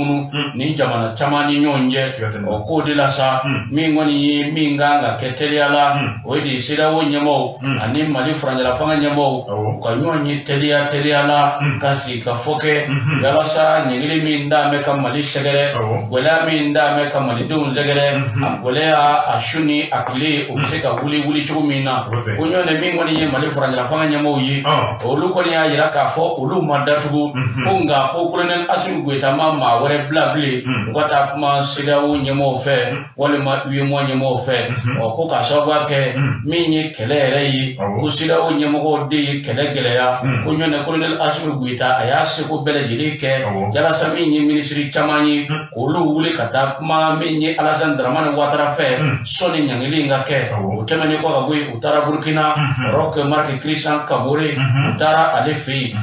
ni jamana caman ni ɲɔgɔn cɛ. O k'o de la sa, min kɔni ye min kan ka kɛ teliya la, o ye de ye CEDEAO ɲɛmaaw ani Mali furancɛla fanga ɲɛmaaw u ka ɲɔgɔn ye teliya teliya la, ka sigi ka fɔ kɛ yalasa ɲangili min d'a mɛn ka Mali sɛgɛrɛ, gɛlɛya min d'a mɛn ka Malidenw sɛgɛrɛ, a gɛlɛya a su ni a tile o bɛ se ka wuli wuli cogo min na. Ko ɲɔgɔn min kɔni ye Mali furancɛla fanga ɲɛmaaw ye, olu kɔni y'a yira k'a fɔ olu ma datugu, ko nka ko colonel Assimi Goïta ma maa wɛrɛ bila bilen u ka taa kuma CEDEAO ɲɛmaaw fɛ walima UEMOA ɲɛmaaw fɛ. Ɔ ko k'a sababuya kɛ min ye kɛlɛ yɛrɛ ye, ko CEDEAO ɲɛmɔgɔw de ye kɛlɛ gɛlɛya, ko ɲɔgɔn colonel Assimi Goïta a y'a seko bɛɛ lajɛlen kɛ yalasa min ye minisiri caman ye k'olu wuli ka taa kuma min ye Alassane Dramane Ouattara fɛ sɔnni ɲangili in ka kɛ. O tɛmɛnen kɔ ka bɔ yen, u taara Burukina, Roch Marc Christian Kabore, u taara ale fɛ yen.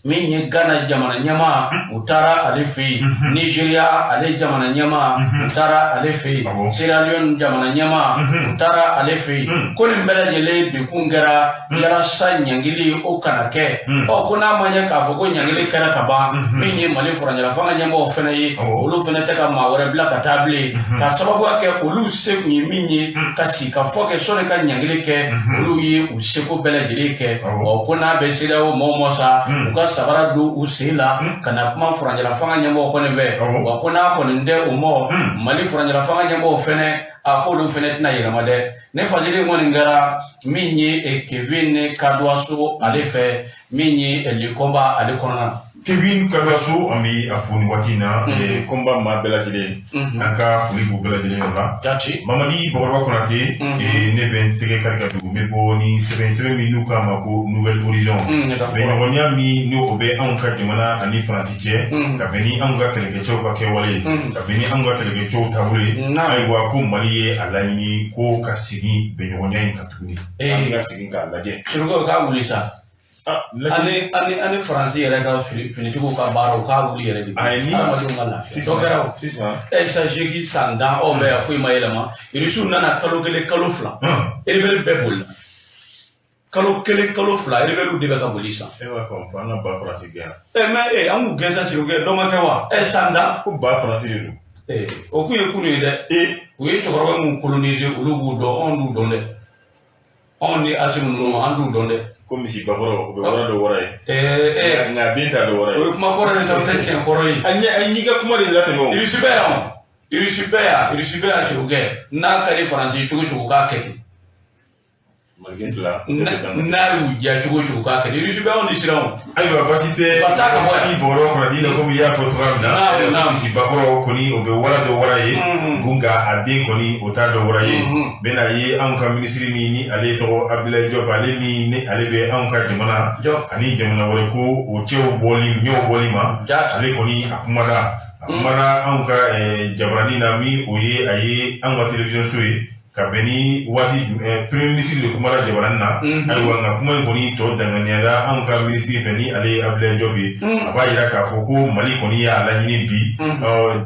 Min ye Ghana jamana ɲɛmaa, u taara ale fɛ yen. Nigeria ale jamana ɲɛmaa, u taara ale fɛ yen. Sierra Leone jamana ɲɛmaa, u taara ale fɛ yen. Ko nin bɛɛ lajɛlen de kun kɛra yalasa ɲangili o kana kɛ. Ɔ, ko n'a ma ɲɛ k'a fɔ ko ɲangili kɛra ka ban, min ye Mali furancɛla fanga ɲɛmɔgɔw fana ye, olu fana tɛ ka maa wɛrɛ bila ka taa bilen, ka sababuya kɛ olu se kun ye min ye ka sigi ka fɔ kɛ sɔnni ka ɲangili kɛ, olu ye u seko bɛɛ lajɛlen kɛ. Ɔ, ko n'a bɛ CEDEAO mɔgɔw ma sa, u ka sabara don u sen la ka na kuma furancɛla fanga ɲɛmɔgɔw kɔni fɛ. Wa ko n'a kɔni tɛ o mɔ, Mali furancɛla fanga ɲɛmɔgɔw fɛnɛ, a k'olu fɛnɛ tɛna yɛlɛma dɛ. Ne fajiri kɔni kɛra min ye Kevin Kaduwaso ale fɛ, min ye Le Combat ale kɔnɔna na. Kevin Kaduwaso, an bɛ a fo nin waati in na. Combat maa bɛɛ lajɛlen, an ka foli b'u bɛɛ lajɛlen yɔrɔ la. Jati. Mamadi Bakɔrɔba Konate, ne bɛ n tɛgɛ kari ka tugu, n bɛ bɔ ni sɛbɛn min n'u k'a ma ko Nouvel Horizon. Bɛnɲɔgɔnya min n'o o bɛ anw ka jamana ani Faransi cɛ, ka bɛn ni anw ka kɛlɛkɛcɛw ka kɛwale ye, ka bɛn ni anw ka kɛlɛkɛcɛw taabolo ye. Ayiwa, ko Mali ye a laɲini ko ka segin bɛnɲɔgɔnya in kan tuguni, an ka segin k'a lajɛ. Siriko k'a wuli sa. Ani Faransi yɛrɛ ka finitigiw ka baara, u k'a wuli yɛrɛ de. Ayi, ni hadamadenw ka lafiya. Dɔ kɛra o. Sisan. Ɛ, sisan seegin san 10, aw bɛ yan, foyi ma yɛlɛma. Irisiw nana kalo 1, kalo 2, rebelle bɛɛ bolila. Kalo 1, kalo 2, rebelle de bɛ ka boli sisan. E b'a fɔ an ka ba Faransi gɛn. Ɛ, mais e, an k'u gɛn sa, Sirikɛ, dɔ ma kɛ wa? Ɛ, san 10. Ko ba Faransi de don. Ee, o kun ye kunun ye dɛ. U ye cɛkɔrɔba mun coloniser, olu b'u dɔn, anw t'u dɔn dɛ. Anw ni Asimu ninnu, an t'u dɔn dɛ. Ko misibakɔrɔ, o bɛ wara dɔ wara ye. Ee. Nka den t'a dɔ wara ye. O ye kuma kɔrɔ ye sa, o tɛ tiɲɛ kɔrɔ ye. A ɲɛ, a y'i ka kuma de latɛmɛ o. Irisi bɛ yan o, Irisi bɛ yan, Irisi bɛ yan. Sirikɛ, n'a ka di Faransi cogo cogo, k'a kɛ ten. Maliden fila. N'a y'u diya cogo cogo, k'a kɛ ten. Irisi bɛ anw ni siran o. Ayiwa, baasi tɛ. Ba taa ka bɔ yan. Ni Bakɔrɔba Konate, i na komi i y'a fɔ cogoya min na, misibakɔrɔ kɔni, o bɛ wara dɔ wara ye, ko nka a den kɔni, o t'a dɔ wara ye. Bɛna ye anw ka minisiri min ni ale tɔgɔ Abdoulaye Diop, ale min ni ale bɛ anw ka jamana ani jamana wɛrɛ ko o cɛw bɔli ɲɛw bɔli ma, ale kɔni a kumana anw ka jabaranin na, min o ye a ye anw ka télévision so ye ka bɛn ni waati premier ministre de kumana jabaranin na. Ayiwa, nka kuma in kɔni tɔ danganiyara anw ka minisiri fɛ, ni ale ye Abdoulaye Diop ye. A b'a yira k'a fɔ ko Mali kɔni y'a laɲini bi,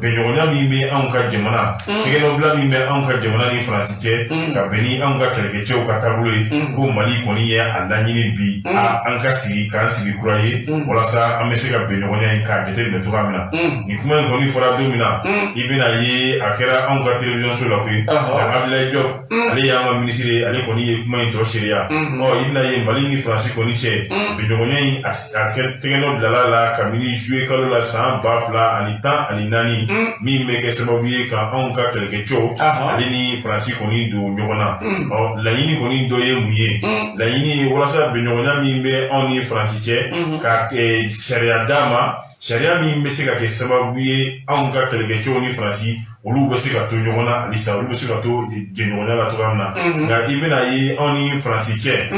bɛnɲɔgɔnya min bɛ anw ka jamana, tɛgɛnɔbila min bɛ anw ka jamana ni Faransi cɛ, ka bɛn ni anw ka kɛlɛkɛcɛw ka taabolo ye, ko Mali kɔni ye a laɲini bi, an ka sigi k'an sigi kura ye walasa an bɛ se ka bɛnɲɔgɔnya in k'a jateminɛ cogoya min na. Nin kuma in kɔni fɔra don min na, i bɛna ye a kɛra anw ka télévision so la koyi. Nka Abdoulaye Diop, ale y'an ka minisiri ye, ale kɔni ye kuma in tɔ seereya. Ɔ, i bɛna ye Mali ni Faransi kɔni cɛ, bɛnɲɔgɔnya in a tɛgɛnɔ bilala la kabini juillet kalo la san 2014, min bɛ kɛ sababu ye ka anw ka kɛlɛkɛcɛw ale ni Faransi kɔni don ɲɔgɔn na. Ɔ, laɲini kɔni dɔ ye mun ye? Laɲini ye walasa bɛnɲɔgɔnya min bɛ anw ni Faransi cɛ, ka sariya d'a ma, sariya min bɛ se ka kɛ sababu ye anw ka kɛlɛkɛcɛw ni Faransi, olu bɛ se ka to ɲɔgɔn na halisa, olu bɛ se ka to jɛɲɔgɔnya la cogoya min na. Nka i bɛna ye anw ni Faransi cɛ,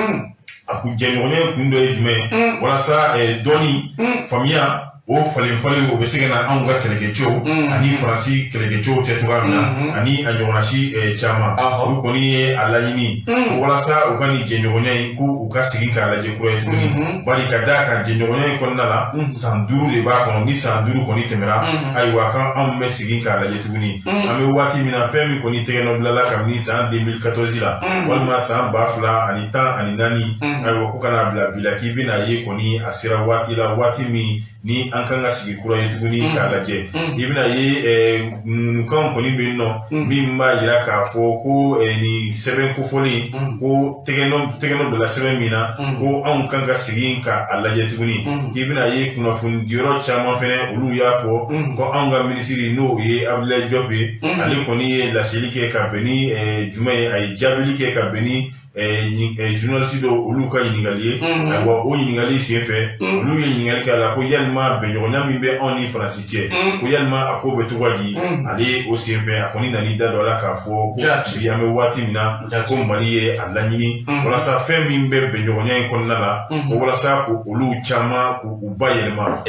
a kun jɛɲɔgɔnya kun dɔ ye jumɛn ye? Walasa dɔnni, faamuya, o falen falen, o bɛ se ka na anw ka kɛlɛkɛcɛw ani Faransi kɛlɛkɛcɛw cɛ cogoya min na, ani a ɲɔgɔnna si caman. Olu kɔni ye a laɲini ko walasa u ka nin jɛɲɔgɔnya in, ko u ka segin k'a lajɛ kura ye tuguni, bari ka d'a kan jɛɲɔgɔnya in kɔnɔna la, san 5 de b'a kɔnɔ. Ni san 5 kɔni tɛmɛra, ayiwa, kan anw bɛ segin k'a lajɛ tuguni. An bɛ waati min na, fɛn min kɔni tɛgɛ nɔ bilala kabini san 2014 la, walima san 2014, ayiwa, ko kana bila bi la k'i bɛna ye kɔni a sera waati la, waati min ni an kan ka sigi kura ye tuguni k'a lajɛ. I bɛna ye ŋunukanw kɔni bɛ yen nɔ min b'a yira k'a fɔ ko nin sɛbɛn kofɔlen, ko tɛgɛnɔ bila sɛbɛn min na, ko anw kan ka segin ka a lajɛ tuguni. I bɛna ye kunnafoni diyɔrɔ caman fɛnɛ, olu y'a fɔ ko anw ka minisiri, n'o ye Abdoulaye Diop ye, ale kɔni ye laseli kɛ ka bɛn ni jumɛn ye? A ye jaabili kɛ ka bɛn ni journaliste dɔw, olu ka ɲininkali ye. Ayiwa, o ɲininkali senfɛ, olu ye ɲininkali kɛ a la ko yalima bɛnɲɔgɔnya min bɛ anw ni Faransi cɛ, ko yalima a ko bɛ cogo di? Ale o senfɛ, a kɔni nan'i da don a la k'a fɔ ko bi an bɛ waati min na, ko Mali ye a laɲini walasa fɛn min bɛ bɛnɲɔgɔnya in kɔnɔna la, ko walasa ko olu caman k'u ba yɛlɛma.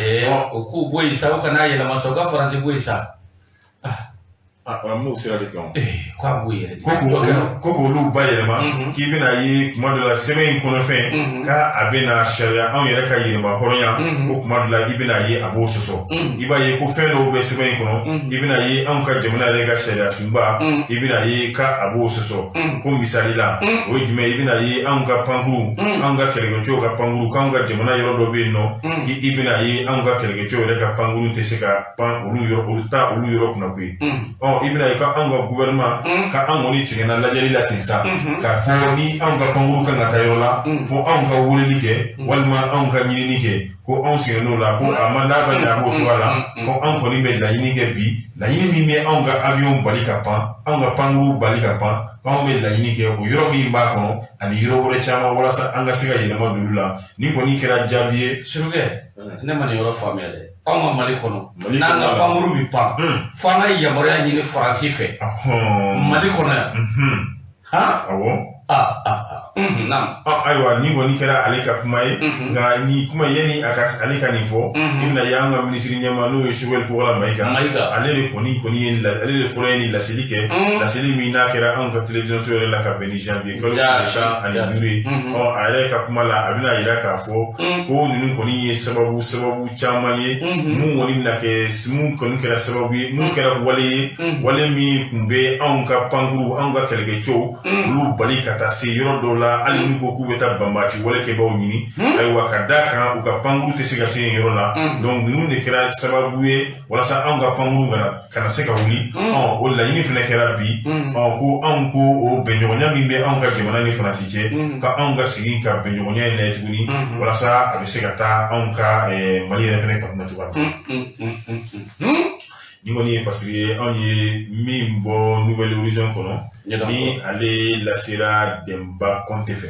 O k'u bɔ yen sa, u kana yɛlɛma sa, u ka Faransi bɔ yen sa. An b'o sira de kan. K'a b'o yɛrɛ de. Ko k'olu bayɛlɛma, k'i bɛna ye kuma dɔ la sɛbɛn in kɔnɔfɛn k'a a bɛna sariya anw yɛrɛ ka yɛrɛma hɔrɔnya ko kuma dɔ la i bɛna ye a b'o sɔsɔ. I b'a ye ko fɛn dɔw bɛ sɛbɛn in kɔnɔ, i bɛna ye anw ka jamana yɛrɛ ka sariya sunba, i bɛna ye k'a b'o sɔsɔ. Ko misali la, o ye jumɛn? I bɛna ye anw ka pankuru, anw ka kɛlɛkɛcɛw ka pankuru, k'anw ka jamana yɔrɔ dɔ bɛ yen nɔ, k'i bɛna ye anw ka kɛlɛkɛcɛw yɛrɛ ka pankuru tɛ se ka pan olu yɔrɔ, olu taa olu yɔrɔ kunna koyi. Ɔ, i bɛna ye ka anw ka gouvernement ka anw kɔni sɛgɛnna lajɛli la ten sa, k'a fɔ ni anw ka pankuru kan ka taa yɔrɔ la, fo anw ka weleli kɛ walima anw ka ɲinini kɛ, ko anw sɛgɛnn'o la, ko a ma n'a ka ɲɛ a b'o cogoya la, ko anw kɔni bɛ laɲini kɛ bi, laɲini min bɛ anw ka avion bali ka pan, anw ka pankuru bali ka pan, ko anw bɛ laɲini kɛ o yɔrɔ min b'a kɔnɔ ani yɔrɔ wɛrɛ caman, walasa an ka se ka yɛlɛma don olu la. Ni kɔni kɛra jaabi ye. Surukɛ, ne ma nin yɔrɔ faamuya dɛ. Anw ka Mali kɔnɔ, n'an ka pankuru bɛ pan, fo an ka yamaruya ɲini Faransi fɛ Mali kɔnɔ yan. Han? Awɔ. Aa aa, naam. Ayiwa, nin kɔni kɛra ale ka kuma ye. Nka nin kuma, yanni a ka ale ka nin fɔ, i bɛna ye an ka minisiri ɲɛmaa, n'o ye Choguel Kokalla Maïga, Maïga, ale de kɔni ye, ale de fɔlɔ ye nin laseli kɛ, laseli min n'a kɛra anw ka télévision so yɛrɛ la ka bɛn ni janvier kalo 15 ye. Ɔ, a yɛrɛ ka kuma la, a bɛna yira k'a fɔ ko ninnu kɔni ye sababu caman ye, mun kɔni bɛna kɛ, mun kɔni kɛra sababu ye, mun kɛra wale ye, wale min tun bɛ anw ka pankuru, anw ka kɛlɛkɛcɛw, olu bali ka taa se yɔrɔ dɔw la, hali n'u ko k'u bɛ taa banbaanci wale kɛbaaw ɲini. Ayiwa, ka d'a kan u ka pankuru tɛ se ka se yen yɔrɔ la. Donc ninnu de kɛra sababu ye walasa anw ka pankuru kana se ka wuli. Ɔ, o laɲini fana kɛra bi. Ɔ, ko anw ko o bɛnɲɔgɔnya min bɛ anw ka jamana ni Faransi cɛ, ka anw ka segin ka bɛnɲɔgɔnya in lajɛ tuguni, walasa a bɛ se ka taa anw ka Mali yɛrɛ fana ka kunna cogoya min. Nin kɔni ye fasiri ye anw ye min bɔ Nouvel Horizon kɔnɔ, ni ale lasera Denba Kɔnte fɛ.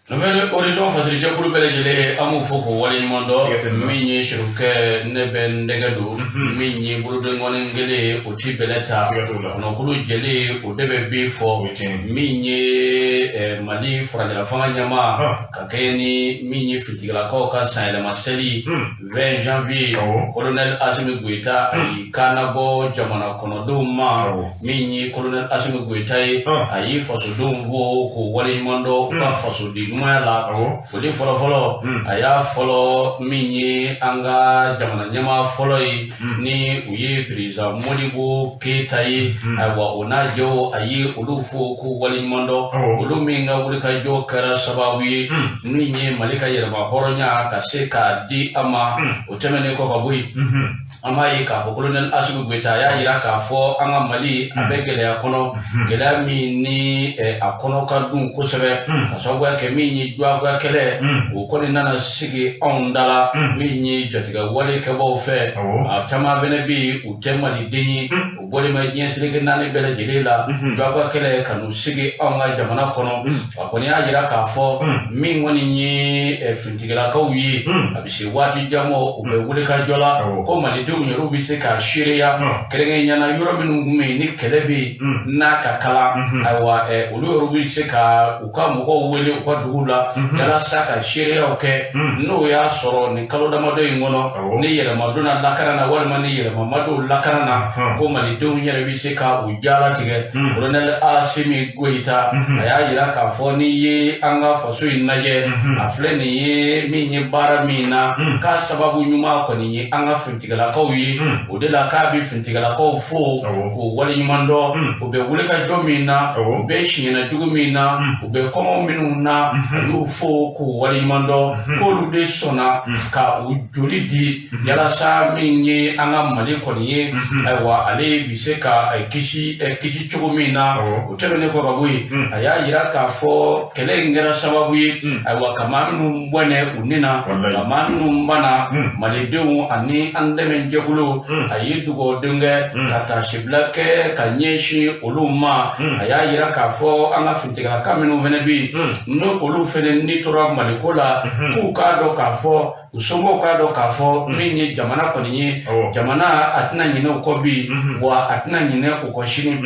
Nouvel Horizon fasirijɛkulu bɛɛ lajɛlen, an b'u fo k'o waleɲuman dɔn. Min ye Sirikɛ, ne bɛ n dɛgɛ don min ye bolodenkɔni kelen ye, o ti bɛlɛ ta, kɔnɔkulu jɛlen, o de bɛ bin fɔ. Min ye Mali furancɛla fanga ɲɛmaa, ka kɛɲɛ ni min ye finitigilakaw ka sanyɛlɛma seli 20 janvier, colonel Assimi Goïta, a y'i kan nabɔ jamana kɔnɔdenw ma. Min ye colonel Assimi Goïta ye, a ye fasodenw fo k'o waleɲuman dɔn u ka fasoden ɲumanya la. Foli fɔlɔfɔlɔ, a y'a fɔlɔ min ye an ka jamana ɲɛmaa fɔlɔ ye, ni u ye président Modibo Keyita ye. Ayiwa, o n'a jɛw, a ye olu fo k'u waleɲuman dɔn, olu min ka wulikajɔ kɛra sababu ye min ye Mali ka yɛrɛma hɔrɔnya ka se k'a di a ma. O tɛmɛnen kɔ ka bɔ yen, an b'a ye k'a fɔ colonel Assimi Goïta a y'a yira k'a fɔ an ka Mali a bɛ gɛlɛya kɔnɔ, gɛlɛya min ni a kɔnɔ ka dun kosɛbɛ, ka sababuya kɛ min ye diyagoya kɛlɛ, o kɔni nana sigi anw da la, min ye jatigɛ wale kɛbaaw fɛ. A caman fɛnɛ bɛ yen, u tɛ maliden ye, u bɔlen bɛ diɲɛ seleke naani bɛɛ lajɛlen la, diyagoya kɛlɛ ka n'u sigi anw ka jamana kɔnɔ. A kɔni y'a yira k'a fɔ min kɔni ye finitigilakaw ye, a bɛ se waati jan ma, u bɛ wuli ka jɔ la, ko malidenw yɛrɛw bɛ se k'a seereya, kɛrɛnkɛrɛnnenya la yɔrɔ minnu tun bɛ yen ni kɛlɛ bɛ yen n'a ka kalan. Ayiwa, olu yɛrɛw bɛ se ka u ka mɔgɔw wele u ka dugu la yalasa ka seereyaw kɛ, n'o y'a sɔrɔ nin kalo damadɔ in kɔnɔ, ni yɛlɛma donna lakana na walima ni yɛlɛma ma don lakana na, ko malidenw yɛrɛ bɛ se ka u jalatigɛ. Colonel Assimi Goïta a y'a yira k'a fɔ n'i ye an ka faso in lajɛ, a filɛ nin ye min ye baara min na, k'a sababu ɲuman kɔni ye an ka finitigilakaw ye. O de la k'a bɛ finitigilakaw fo k'o waleɲuman dɔn, u bɛ wulikajɔ min na, u bɛ siɲɛna jugu min na, u bɛ kɔngɔ minnu na, a y'u fo k'u waleɲuman dɔn, k'olu de sɔnna ka u joli di yalasa min ye an ka Mali kɔni ye, ayiwa, ale bɛ se ka kisi cogo min na. O tɛmɛnen kɔ ka bɔ yen, a y'a yira k'a fɔ kɛlɛ in kɛra sababu ye, ayiwa, ka maa minnu bɔnɛ u ni na, ka maa minnu bana, malidenw ani an dɛmɛ jɛkulu, a ye dugawuden kɛ ka taasibila kɛ ka ɲɛsin olu ma. A y'a yira k'a fɔ an ka finitigilaka minnu fana bɛ yen, n'o olu fana ni tora Maliko la, k'u k'a dɔn k'a fɔ, u somɔgɔw k'a dɔn k'a fɔ min ye jamana kɔni ye, jamana a tɛna ɲinɛ u kɔ bi, wa a tɛna ɲinɛ u kɔ sini.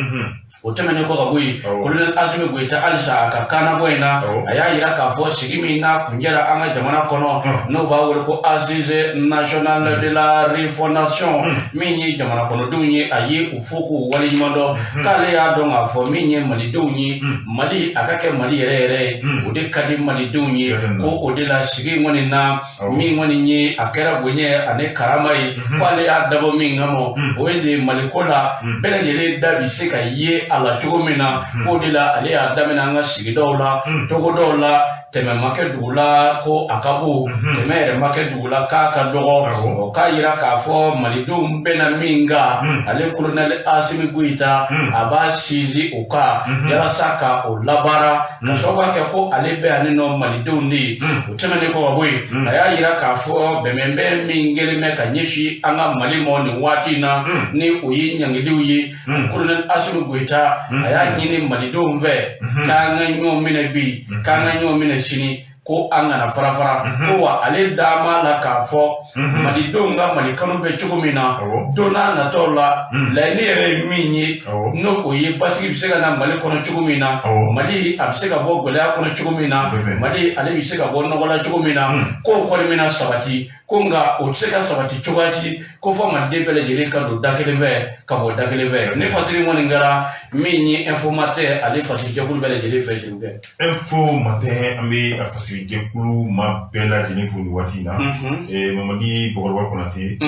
O tɛmɛnen kɔ ka bɔ yen, colonel Asimi Goyita, halisa a ka kannabɔ in na, a y'a yira k'a fɔ sigi min n'a kuncɛra an ka jamana kɔnɔ, n'o b'a wele ko Assise nationale de la refondation, min ye jamana kɔnɔdenw ye, a ye u fo k'u waleɲuman dɔn, k'ale y'a dɔn k'a fɔ min ye malidenw ye, Mali a ka kɛ Mali yɛrɛ yɛrɛ ye, o de ka di malidenw ye. Ko o de la sigi in kɔni na, min kɔni ye a kɛra bonya ani karama ye, k'ale y'a dabɔ min kama, o ye de Maliko la bɛɛ lajɛlen da bɛ se ka ye a la cogo min na. K'o de la ale y'a daminɛ an ka sigidaw la, togodaw la. Tɛmɛ ma kɛ dugu la ko a ka bon, tɛmɛ yɛrɛ ma kɛ dugu la k'a ka dɔgɔ. O k'a yira k'a fɔ malidenw bɛnna min kan, ale colonel Asimi Goyita, a b'a sinsin o kan yalasa ka o labaara, ka sababu kɛ ko ale bɛ ani nɔ malidenw de ye. O tɛmɛnen kɔ ka bɔ yen, a y'a yira k'a fɔ bɛnbɛnbɛn min kɛlen bɛ ka ɲɛsin an ka Mali ma nin waati in na, ni o ye ɲangiliw ye, colonel Asimi Goyita, a y'a ɲini malidenw fɛ k'an ka ɲɔgɔn minɛ bi, k'an ka ɲɔgɔn minɛ sini, ko an kana fara fara. Ko wa ale dama la k'a fɔ malidenw ka Mali kanu bɛ cogo min na, don n'a nataw la, laɲini yɛrɛ ye min ye, n'o o ye basigi bɛ se ka na Mali kɔnɔ cogo min na, Mali a bɛ se ka bɔ gɛlɛya kɔnɔ cogo min na, Mali ale bɛ se ka bɔ nɔgɔ la cogo min na, k'o kɔni bɛna sabati. Ko nka o tɛ se ka sabati cogoya si ko fɔ maliden bɛɛ lajɛlen ka don da kelen fɛ ka bɔ da kelen fɛ. Ni fasiri kɔni kɛra min ye Info Matin, ale fasiri jɛkulu bɛɛ lajɛlen fɛ, Jerukɛ. Info Matin, an bɛ a fasiri jɛkulu ma bɛɛ lajɛlen fo nin waati in na. Mamadi Bɔkɔrɔba Konate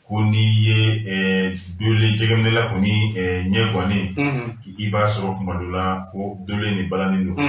ko n'i ye dole jɛgɛminɛla kɔni ɲɛ gannen, i b'a sɔrɔ kuma dɔ la ko dole ni balanin don.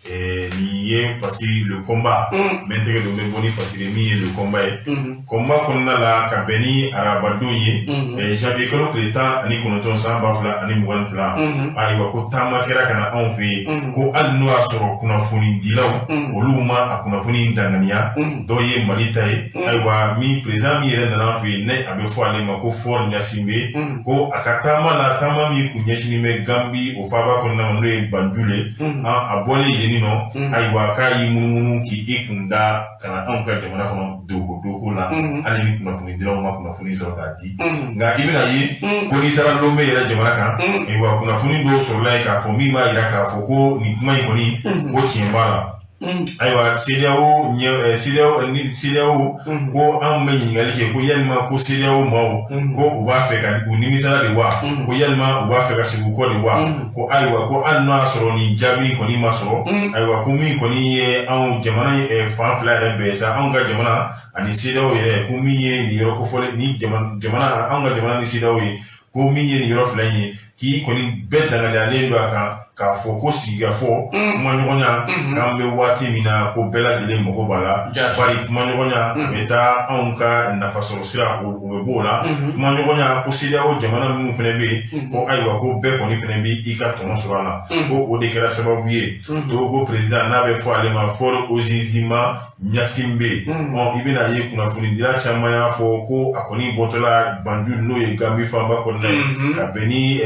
Nin ye fasiri le combat n bɛ n tɛgɛ don, n bɛ bɔ ni fasiri min ye le combat ye. Combat kɔnɔna la, ka bɛn ni arabadon ye, janvier kalo tile 19 san 2022, ayiwa, ko taama kɛra ka na anw fɛ yen, ko hali n'o y'a sɔrɔ kunnafonidilaw olu ma a kunnafoni danganiya, dɔw ye Mali ta ye. Ayiwa, min président min yɛrɛ nana an fɛ yen, ne a bɛ fɔ ale ma ko Faure Gnassingbé, ko a ka taama la, taama min kun ɲɛsinnen bɛ Gambi o faaba kɔnɔna ma, n'o ye Banjul ye, a bɔlen yen nɔ, ayiwa, k'a y'i munumunu k'i kun da ka na anw ka jamana kɔnɔ doko doko la, hali ni kunnafonidilaw ma kunnafoni sɔrɔ k'a di. Nka i bɛna ye ko n'i taara Lomé yɛrɛ jamana kan, ayiwa, kunnafoni dɔw sɔrɔla yen k'a fɔ min b'a yira k'a fɔ ko nin kuma in kɔni, ko tiɲɛ b'a la. Ayiwa, CEDEAO ɲɛ, CEDEAO ni CEDEAO, ko anw bɛ ɲininkali kɛ ko yalima ko CEDEAO maaw ko u b'a fɛ ka u nimisala de wa, ko yalima u b'a fɛ ka segin u kɔ de wa? Ko ayiwa, ko hali n'o y'a sɔrɔ nin jaabi kɔni ma sɔrɔ, ayiwa, ko min kɔni ye anw jamana fan fila yɛrɛ bɛɛ sa, anw ka jamana ani CEDEAO yɛrɛ, ko min ye nin yɔrɔ kofɔlen ni jamana, anw ka jamana ni CEDEAO ye, ko min ye nin yɔrɔ fila in ye, k'i kɔni bɛɛ danganiyalen don a kan k'a fɔ ko sigikafɔ, kumaɲɔgɔnya, k'an bɛ waati min na, ko bɛɛ lajɛlen mago b'a la, bari kumaɲɔgɔnya bɛ taa anw ka nafasɔrɔ sira o bɛ b'o la. Kumaɲɔgɔnya, ko CEDEAO jamana minnu fana bɛ yen, ko ayiwa, ko bɛɛ kɔni fana bɛ i ka tɔnɔ sɔrɔ a la. Ko o de kɛra sababu ye Togo président n'a bɛ fɔ ale ma Faure Gnassingbé Gnassingbé, ɔ i bɛna ye kunnafonidila caman y'a fɔ ko a kɔni bɔtɔla Banjul, n'o ye Gambi fanba kɔnɔna ye, ka bɛn ni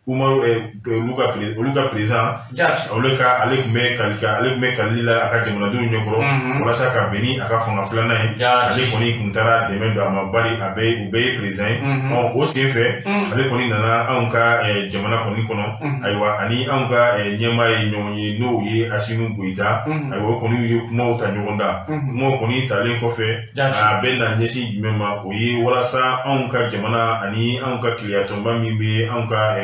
Umaru olu ka président olu ka ale tun bɛ kali ale tun bɛ kalili la a ka jamanadenw ɲɛkɔrɔ walasa ka bɛn ni a ka fanga filanan ye. Ale kɔni tun taara dɛmɛ don a ma, bari a bɛɛ u bɛɛ ye président ye. Ɔ o sen fɛ, ale kɔni nana anw ka jamana kɔni kɔnɔ. Ayiwa, ani anw ka ɲɛmaa ye ɲɔgɔn ye, n'o ye Asimi Goyita. Ayiwa, o kɔni ye kumaw ta ɲɔgɔn da. Kumaw kɔni talen kɔfɛ, a bɛ na ɲɛsin jumɛn ma? O ye walasa anw ka jamana ani anw ka tileyatɔnba min bɛ anw ka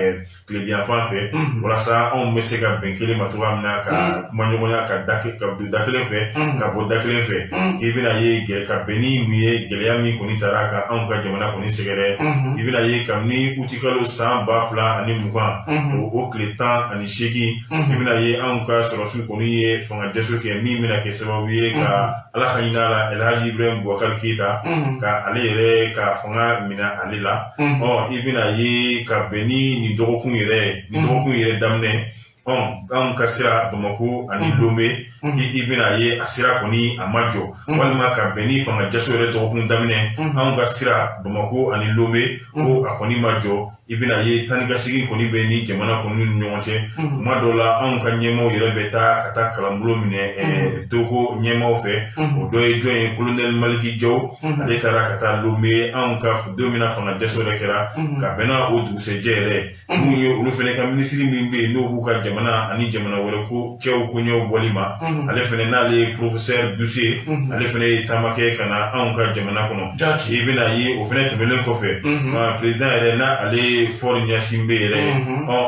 tilebiyanfan fɛ, walasa anw bɛ se ka bɛn kelen ma cogoya min na, ka kumaɲɔgɔnya, ka da ka don da kelen fɛ, ka bɔ da kelen fɛ. I bɛna ye ka bɛn ni mun ye, gɛlɛya min kɔni taara ka anw ka jamana kɔni sɛgɛrɛ, i bɛna ye kabini utikalo san 2020, o tile 18, i bɛna ye anw ka sɔrɔsiw kɔni ye fanga dɛsɛ kɛ, min bɛna kɛ sababu ye ka Ala ka hinɛ a la, Elhaji Ibrahim Boubacar Keita, ka ale yɛrɛ ka fanga minɛ ale la. Ɔ i bɛna ye ka bɛn ni nin dɔgɔkun yɛrɛ, nin dɔgɔkun yɛrɛ daminɛ. Anw ka sira Bamakɔ ani Lome, k'i bɛna ye a sira kɔni a ma jɔ, walima ka bɛn ni fanga jaso yɛrɛ dɔgɔkun daminɛ, anw ka sira Bamakɔ ani Lome ko a kɔni ma jɔ. I bɛna ye taa ni ka segin kɔni bɛ ni jamana kɔni ni ɲɔgɔn cɛ. Kuma dɔw la, anw ka ɲɛmaaw yɛrɛ bɛ taa ka taa kalanbulon minɛ Togo ɲɛmaaw fɛ. O dɔ ye jɔn ye? Colonel Maliki Jaw, ale taara ka taa Lome anw ka don min na fanga jaso yɛrɛ kɛra, ka bɛn n'a o dugusɛjɛ yɛrɛ. Mun ye olu fana ka minisiri min bɛ yen, n'o b'u ka jamana ani jamana wɛrɛ ko cɛw koɲɛw bɔli ma, ale fana, n'ale ye professeur Dussé, ale fana ye taama kɛ ka na anw ka jamana kɔnɔ. I bɛna ye o fana tɛmɛnen kɔfɛ, président yɛrɛ, n'ale ye Faure Gnassingbé yɛrɛ ye,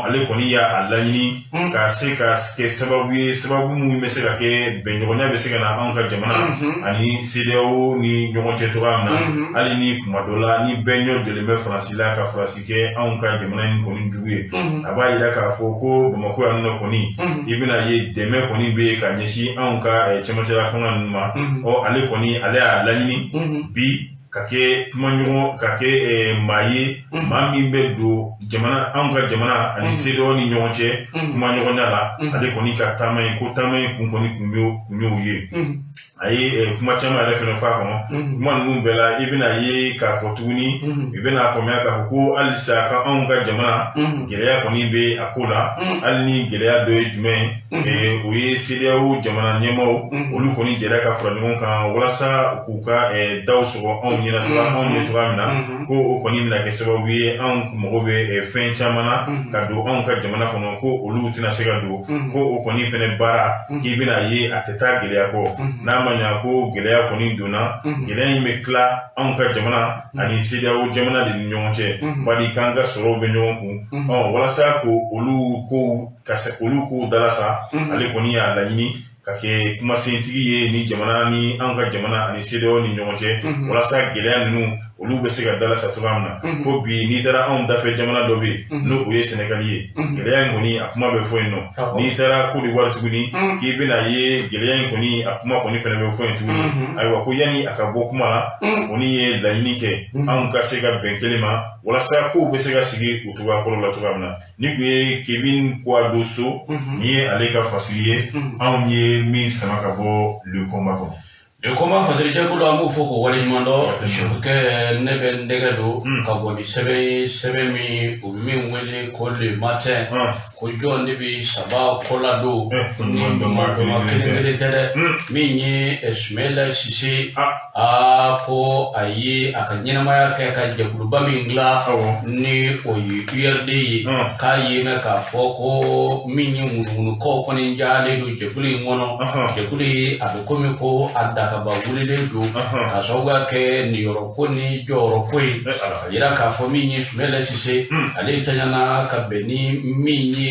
ale kɔni y'a laɲini ka se ka kɛ sababu ye, sababu min bɛ se ka kɛ bɛnɲɔgɔnya bɛ se ka na anw ka jamana ani CEDEAO ni ɲɔgɔn cɛ cogoya min na. Hali ni kuma dɔ la ni bɛɛ ɲɔ jɔlen bɛ Faransi la, ka Faransi kɛ anw ka jamana in kɔni jugu ye, a b'a yira k'a fɔ ko Bamakɔ yan nɔ kɔni, i bɛna ye dɛmɛ kɔni bɛ yen ka ɲɛsin anw ka cɛmancɛla fanga ninnu ma. Ɔ, ale kɔni, ale y'a laɲini bi ka kɛ kumaɲɔgɔn, ka kɛ maa ye, maa min bɛ don jamana, anw ka jamana ani CEDEAO ni ɲɔgɔn cɛ kumaɲɔgɔnya la. Ale kɔni ka taama in, ko taama in kun kɔni kun y'o ye. A ye kuma caman yɛrɛ fana f'a kɔnɔ. Kuma ninnu bɛɛ la, i bɛna ye k'a fɔ tuguni, i bɛna faamuya k'a fɔ ko halisa ka anw ka jamana gɛlɛya kɔni bɛ a ko la. Hali ni gɛlɛya dɔ ye jumɛn ye? O ye CEDEAO jamana ɲɛmaaw, olu kɔni jɛra ka fara ɲɔgɔn kan walasa k'u ka daw sɔgɔ anw ɲɛna cogoya, anw ye cogoya min na, ko o kɔni bɛna kɛ sababu ye, anw mago bɛ fɛn caman na ka don anw ka jamana kɔnɔ, ko olu tɛna se ka don, ko o kɔni fɛnɛ baara, k'i bɛna ye a tɛ taa gɛlɛya kɔ. N'a ma ɲa ko gɛlɛya kɔni donna, gɛlɛya in bɛ tila anw ka jamana ani CEDEAO jamana de ni ɲɔgɔn cɛ, bari k'an ka sɔrɔw bɛ ɲɔgɔn kun. Ɔ, walasa ko olu kow ka se olu kow dalasa, ale kɔni y'a laɲini ka kɛ kumasentigi ye ni jamana ni anw ka jamana ani CEDEAO ni ɲɔgɔn cɛ, walasa gɛlɛya ninnu olu bɛ se ka dalasa cogoya min na. Ko bi n'i taara anw dafɛ jamana dɔ bɛ yen, n'o o ye Sɛnɛgali ye, gɛlɛya in kɔni a kuma bɛ fɔ yen nɔ. N'i taara Côte d'Ivoire tuguni, k'i bɛna ye gɛlɛya in kɔni a kuma kɔni fana bɛ fɔ yen tuguni. Ayiwa, ko yanni a ka bɔ kuma la, kɔni ye laɲini kɛ anw ka se ka bɛn kelen ma, walasa kow bɛ se ka sigi u cogoya kɔrɔ la cogoya min na. Ni tun ye Kevin Kouadosso ni ye, ale ka fasiri ye, anw ye min sama ka bɔ Le Combat kɔnɔ. Le Combat fasirijɛkulu, an b'o fɔ k'o waleɲuman dɔn. Sokɛ, ne bɛ n dɛgɛ don ka bɔ ni sɛbɛn ye, sɛbɛn min u bɛ min wele ko Le Matin. Ko jɔn de bɛ saba kɔla don ni ɲuman kelen kelen tɛ dɛ? Min ye Soumaïla Cissé, aa, ko a ye a ka ɲɛnamaya kɛ ka jɛkuluba min dilan, ni o ye URD ye, k'a ye mɛn k'a fɔ ko min ye ŋunuŋunukaw kɔni jalen don jɛkulu in kɔnɔ. Jɛkulu in, a bɛ komi ko a dakaba wulilen don ka sababuya kɛ niyɔrɔko ni jɔyɔrɔko ye. A yira k'a fɔ min ye Soumaïla Cissé, ale tanyana ka bɛn ni min ye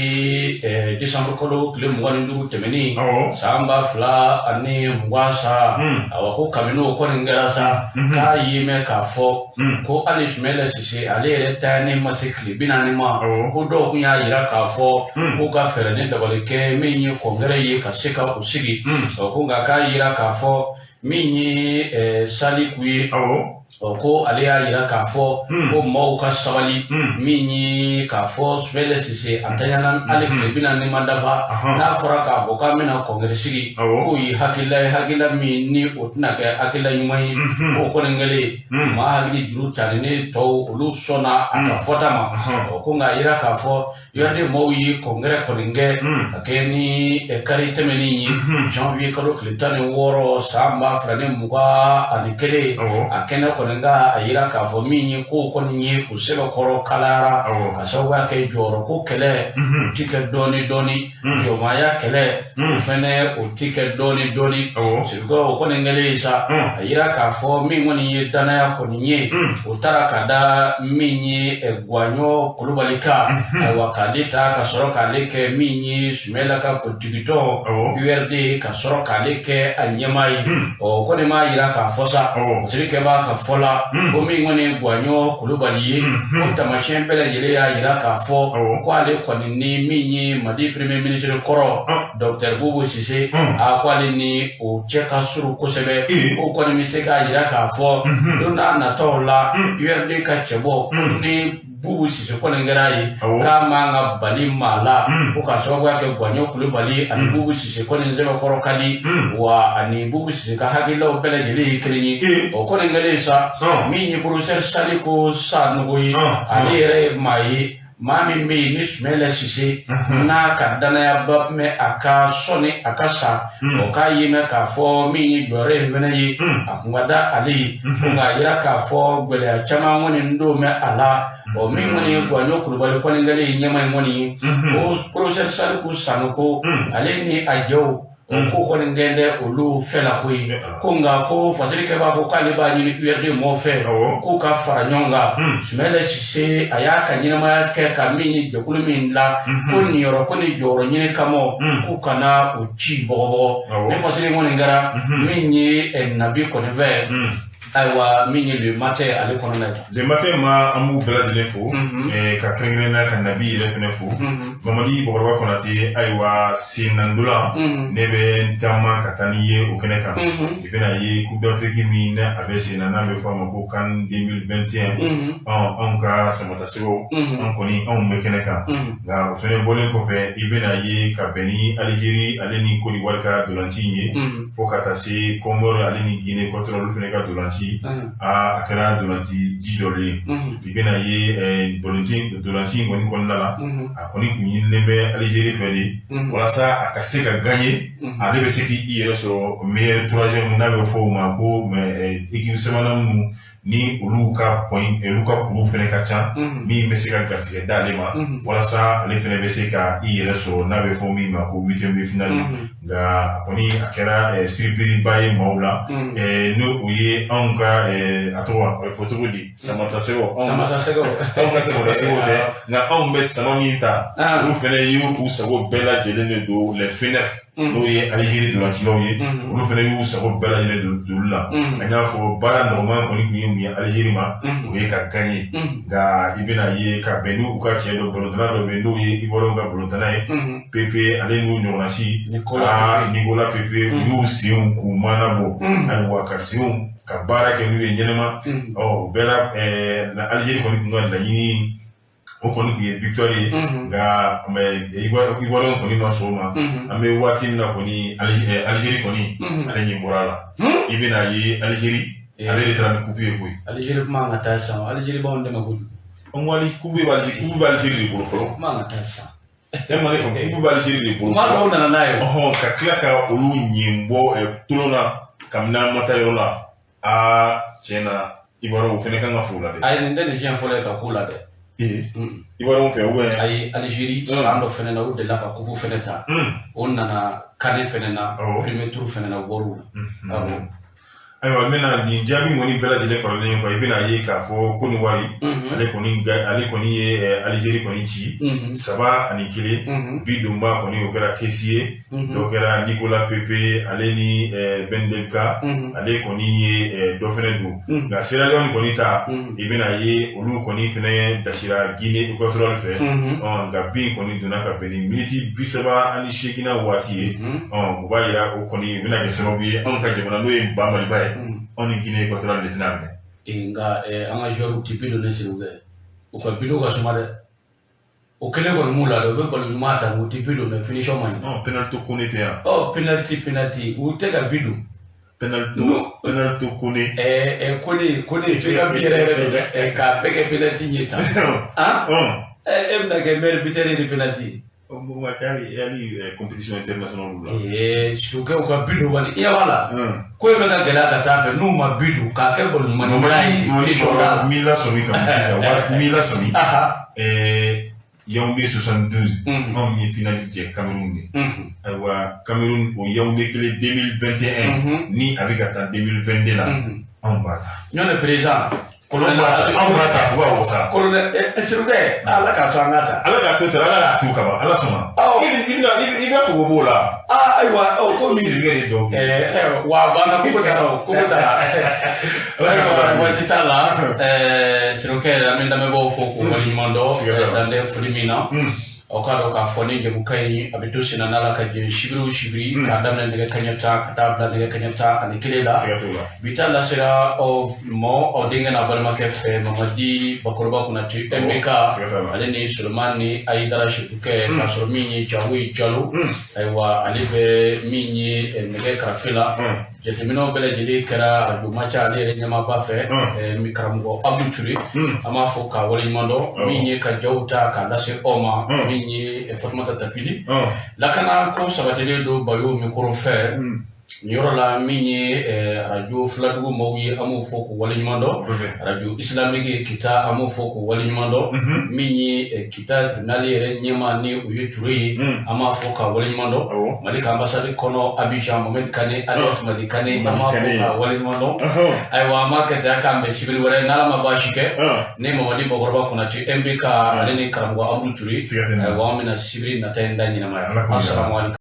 décembre kalo tile 25 tɛmɛnen san 2020 sa. Awa, ko kabini o kɔni kɛra sa, k'a ye mɛn k'a fɔ ko hali Soumaïla Cissé ale yɛrɛ tanyani ma se tile 40 ma, ko dɔw kun y'a yira k'a fɔ k'u ka fɛɛrɛ ni dabali kɛ min ye congrès ye ka se ka o sigi. Ko nka k'a yira k'a fɔ min ye Saliku ye, ɔ, ko ale y'a yira k'a fɔ ko maaw ka sabali. Min ye k'a fɔ Soumaïla Cissé a tanyana, hali tile 40 ma dafa, n'a fɔra k'a fɔ k'an bɛna congrès sigi, k'o ye hakilila ye, hakilila min ni o tɛna kɛ hakilila ɲuman ye. K'o kɔni kɛlen, maa hakili juru tali ne tɔw olu sɔnna a ka fɔta ma. Ɔ, ko nka a yira k'a fɔ URD maaw ye congrès kɔni kɛ ka kɛ ni kari tɛmɛnen ye, janvier kalo tile 16 san 2021. A kɛnɛ kɔni ka a yira k'a fɔ min ye kow kɔni ye u sɛbɛkɔrɔ kalayara ka sababuya kɛ jɔyɔrɔ ko kɛlɛ, o ti kɛ dɔɔni dɔɔni, jɔnmaya kɛlɛ o fɛnɛ o ti kɛ dɔɔni dɔɔni. Sirikɔ, o kɔni kɛlen sa, a yira k'a fɔ min kɔni ye danaya kɔni ye, o taara ka da min ye Guwaɲɔ Kulubali kan. Ayiwa, k'ale ta ka sɔrɔ k'ale kɛ min ye Soumaïla ka politikitɔn URD, ka sɔrɔ k'ale kɛ a ɲɛmaa ye. Ɔ, kɔni m'a yira k'a fɔ sa, Sirikɛ b'a ka fɔ la ko min kɔni ye Guwaɲɔ Kulubali ye, ko taamasiyɛn bɛɛ lajɛlen y'a yira k'a fɔ ko ale kɔni ni min ye Mali premier ministre kɔrɔ docteur Boubou Cissé, a ko ale ni o cɛ ka surun kosɛbɛ. O kɔni bɛ se k'a yira k'a fɔ don n'a nataw la, URD ka cɛbɔ ni Bubu Sise kɔni kɛra ye k'a man ka bali maa la ko k'a sababuya kɛ Gwaɲɔ Kulubali ani Bubu Sise kɔni sɛbɛkɔrɔ ka di wa ani Bubu Sise ka hakililaw bɛɛ lajɛlen ye kelen ye. O kɔni kɛlen sa, min ye professeur Saliku Sanogo ye, ale yɛrɛ ye maa ye, maa min bɛ yen ni Sumayila Sise n'a ka danayaba tun bɛ a kan sɔnni a ka sa, o k'a ye mɛn k'a fɔ min ye jɔyɔrɔ in fana ye, a kun ka da ale ye. Nka a yira k'a fɔ gɛlɛya caman kɔni don bɛ a la. Ɔ min kɔni ye Gwaɲɔ Kulubali kɔni kɛlen ye ɲɛmaa in kɔni ye, o professeur Saliku Sanogo, ale ni a jɛw, o ko kɔni tɛ dɛ olu fɛla ko ye ko. Nka ko fasiri kɛbaa ko k'ale b'a ɲini URD mɔɔw fɛ k'u ka fara ɲɔgɔn kan. Sumayila Sise, a y'a ka ɲɛnamaya kɛ ka min ye jɛkulu min dilan ko niyɔrɔ ko ni jɔyɔrɔ ɲini kama, k'u kana o ci bɔgɔbɔgɔ. Ni fasiri kɔni kɛra min ye Nabi kɔni fɛ, ayiwa, min ye Le Matin ale kɔnɔna ye. Le Matin ma, an b'u bɛɛ lajɛlen fo ka kɛrɛnkɛrɛnnenya ka Nabi yɛrɛ fɛnɛ fo. Mamadi Bɔkɔrɔba Konate, ayiwa, sennandolan, ne bɛ n taama ka taa n'i ye o kɛnɛ kan. I bɛna ye Coupe d'Afrique min n'a a bɛ sen na, n'a bɛ fɔ a ma ko CAN 2021, anw ka samatasɛgɛw, an kɔni anw bɛ kɛnɛ kan. Nka o fɛnɛ bɔlen kɔfɛ, i bɛna ye ka bɛn ni Algérie ale ni Côte d'Ivoire ka dolanci in ye, fo ka taa se Comore ale ni Guinée Équatoriale, olu fɛnɛ ka dolanci, a kɛra dolanci ji jɔlen ye. I bɛna ye dolanci in kɔni kɔnɔna la, a kɔni kun ɲinilen bɛ Algérie fɛ de walasa a ka se ka gagner, ale bɛ se k'i yɛrɛ sɔrɔ meilleur troisième, n'a bɛ fɔ o ma ko équipe sabanan minnu ni olu ka point, olu ka kuru fɛnɛ ka ca, min bɛ se ka garisɛgɛ d'ale ma walasa ale fɛnɛ bɛ se ka i yɛrɛ sɔrɔ, n'a bɛ fɔ min ma ko huitième de finale. Nka a kɔni a kɛra surprise ba ye maaw la, n'o o ye anw ka, a tɔgɔ a bɛ fɔ cogo di, samatasɛgɛw, anw ka samatasɛgɛw tɛ, nka anw bɛ sama min ta, olu fɛnɛ y'u sago bɛɛ lajɛlen de don les fenêtres, n'o ye Algérie dolancilaw ye, olu fɛnɛ y'u sago bɛɛ lajɛlen don olu la. An y'a fɔ baara nɔgɔman kɔni tun ye mun ye Algérie ma, o ye ka gagner. Nka i bɛna ye ka bɛn n'u ka cɛ dɔ, balontanna dɔ bɛ yen, n'o ye Ivoirien ka balontanna ye, Pepe, ale n'u ɲɔgɔnna si, Nicolas Pepe, u y'u senw k'u mana bɔ, ayiwa, ka senw ka baara kɛ n'u ye ɲɛnɛma. Ɔ o bɛɛ la, Algérie kɔni tun ka laɲini o kɔni tun ye victoire ye, nka Ivoirien kɔni ma sɔn o ma. An bɛ waati min na kɔni, Algérie kɔni ale ɲɛ bɔra a la. I bɛna ye Algérie ale de taara ni coupe ye koyi. Algérie kuma ka taa sisan, Algérie b'anw dɛmɛ kojugu. An ko coupe bɛ Algérie, coupe bɛ Algérie de bolo fɔlɔ. Kuma ka taa sisan. E ma ne faamu, coupe bɛ Algérie de bolo. Maa dɔw nana n'a ye. Ɔhɔn, ka tila ka olu ɲin bɔ tulon na kabini an ma taa yɔrɔ la. Aa, tiɲɛ na, Ivoirien o fɛnɛ kan ka fo la dɛ. Ayi, nin tɛ nin siɲɛ fɔlɔ ye ka ko la dɛ. Ee, Ivoirien fɛ ou bien? Ayi, Algérie san dɔ fɛnɛ na, u delila ka coupe fɛnɛ ta. O nana CAN fɛnɛ na, premier tour fɛnɛ na, u bɔr'u la. Awɔ. Ayiwa, n bɛna nin jaabi kɔni bɛɛ lajɛlen faralen ɲɔgɔn kan, i bɛna ye k'a fɔ ko nin wari ale kɔni ye Algérie kɔni ci 3-1. Bi donba kɔni, o kɛra Kessié ye, dɔ kɛra Nicolas Pepe, ale ni Bendebka, ale kɔni ye dɔ fɛnɛ don. Nka Sierra Leone kɔni ta, i bɛna ye olu kɔni fɛnɛ dasira Guinée Équatoriale fɛ. Nka bin kɔni donna ka bɛn ni miniti 38nan waati ye. O b'a yira o kɔni o bɛna kɛ sababu ye, anw ka jamana, n'o ye ba Maliba ye, anw ni Guinée Équatoriale de tɛna minɛ. Nka an ka joueurs ti bi don ne siri kɛ, u ka bidon ka suma dɛ. O kelen kɔni m'u la dɛ, u bɛ ballon ɲuman ta, u ti bi don, mais finition man ɲi. Penalty Kone tɛ yan. Ɔ, penalty, penalty, u tɛ ka bi don. Penalty, penalty Kone. Kone, Kone to i ka bi yɛrɛ yɛrɛ don dɛ, k'a bɛɛ kɛ penalty ɲɛ tan. E bɛna kɛ meilleur buteur ye ni penalty ye. Hali compétition internationale la. Sokɛw ka bi don kɔni, i ɲɛ b'a la. Ko in bɛ ka gɛlɛya ka taa fɛ, n'u ma bi don k'a kɛ ballon ɲuman ye, finition t'a la. Min lasɔmi ka sisan, min lasɔmi. Yaoundé 72, anw ye finale jɛ Cameroun de. Ayiwa, Cameroun o Yaoundé kelen 2021 ni a bɛ ka taa 2022 la, anw b'a ta. Ɲɔn président. Anw b'a ta, u b'a wasa. Colonel Sirikɛ, Ala k'a to an ka ta. Ala k'a to ten, Ala k'a to kaban, Ala sɔnna. I bɛ kogo b'o la. Aa, ayiwa, ko min. Sirikɛ de dɔw kɛ. Wa a banna, kogo taara o, kogo taara. Ayiwa, baasi t'a la. Sirikɛ, an bɛ lamɛnbaaw fo k'u waleɲuman dɔn dan tɛ foli min na. Aw k'a dɔn k'a fɔ ni jɛmukan in a bɛ to senna n'Ala ka jɛ sibiri o sibiri k'a daminɛ nɛgɛ kaɲɛ 10 ka taa bila nɛgɛ kaɲɛ 11 la. Siga t'o la. Bi ta lasera aw ma aw denkɛ n'a balimakɛ fɛ, Mamadi Bakɔrɔba Konate MBK, Siga t'a la. ale ni Solomani Ayidara Sekukɛ, k'a sɔrɔ min ye Jawoyi Jalo, ayiwa, ale bɛ min ye nɛgɛ karafe la. Jateminɛw bɛɛ lajɛlen kɛra arajo Maca ale yɛrɛ ɲɛmaaba fɛ, karamɔgɔ Abu Ture. An b'a fɔ k'a waleɲuman dɔn. Min ye ka jaw ta k'a lase aw ma, min ye Fatumata Tapili. Lakana ko sabatilen don Bayo mikoro fɛ nin yɔrɔ la. Min ye arajo Filadugu maaw ye, an b'o fɔ k'u waleɲuman dɔn. Arajo Islamique Kita, an b'o fɔ k'u waleɲuman dɔn. Min ye Kita tribunal yɛrɛ ɲɛmaa, ni o ye Ture ye, an b'a fɔ k'a waleɲuman dɔn. Mali ka ambassade kɔnɔ Abidjan, Mohamed Kane alias Mali Kane, an b'a fɔ k'a waleɲuman dɔn. Ayiwa, an b'a kɛ ten, k'an bɛn sibiri wɛrɛ n'Ala ma baasi kɛ, ne Mamadi Bakɔrɔba Konate MBK, ale ni karamɔgɔ Abudu Ture. Ayiwa, an bɛna sibiri nata in da ɲɛnamaya. Asalamu alaikum.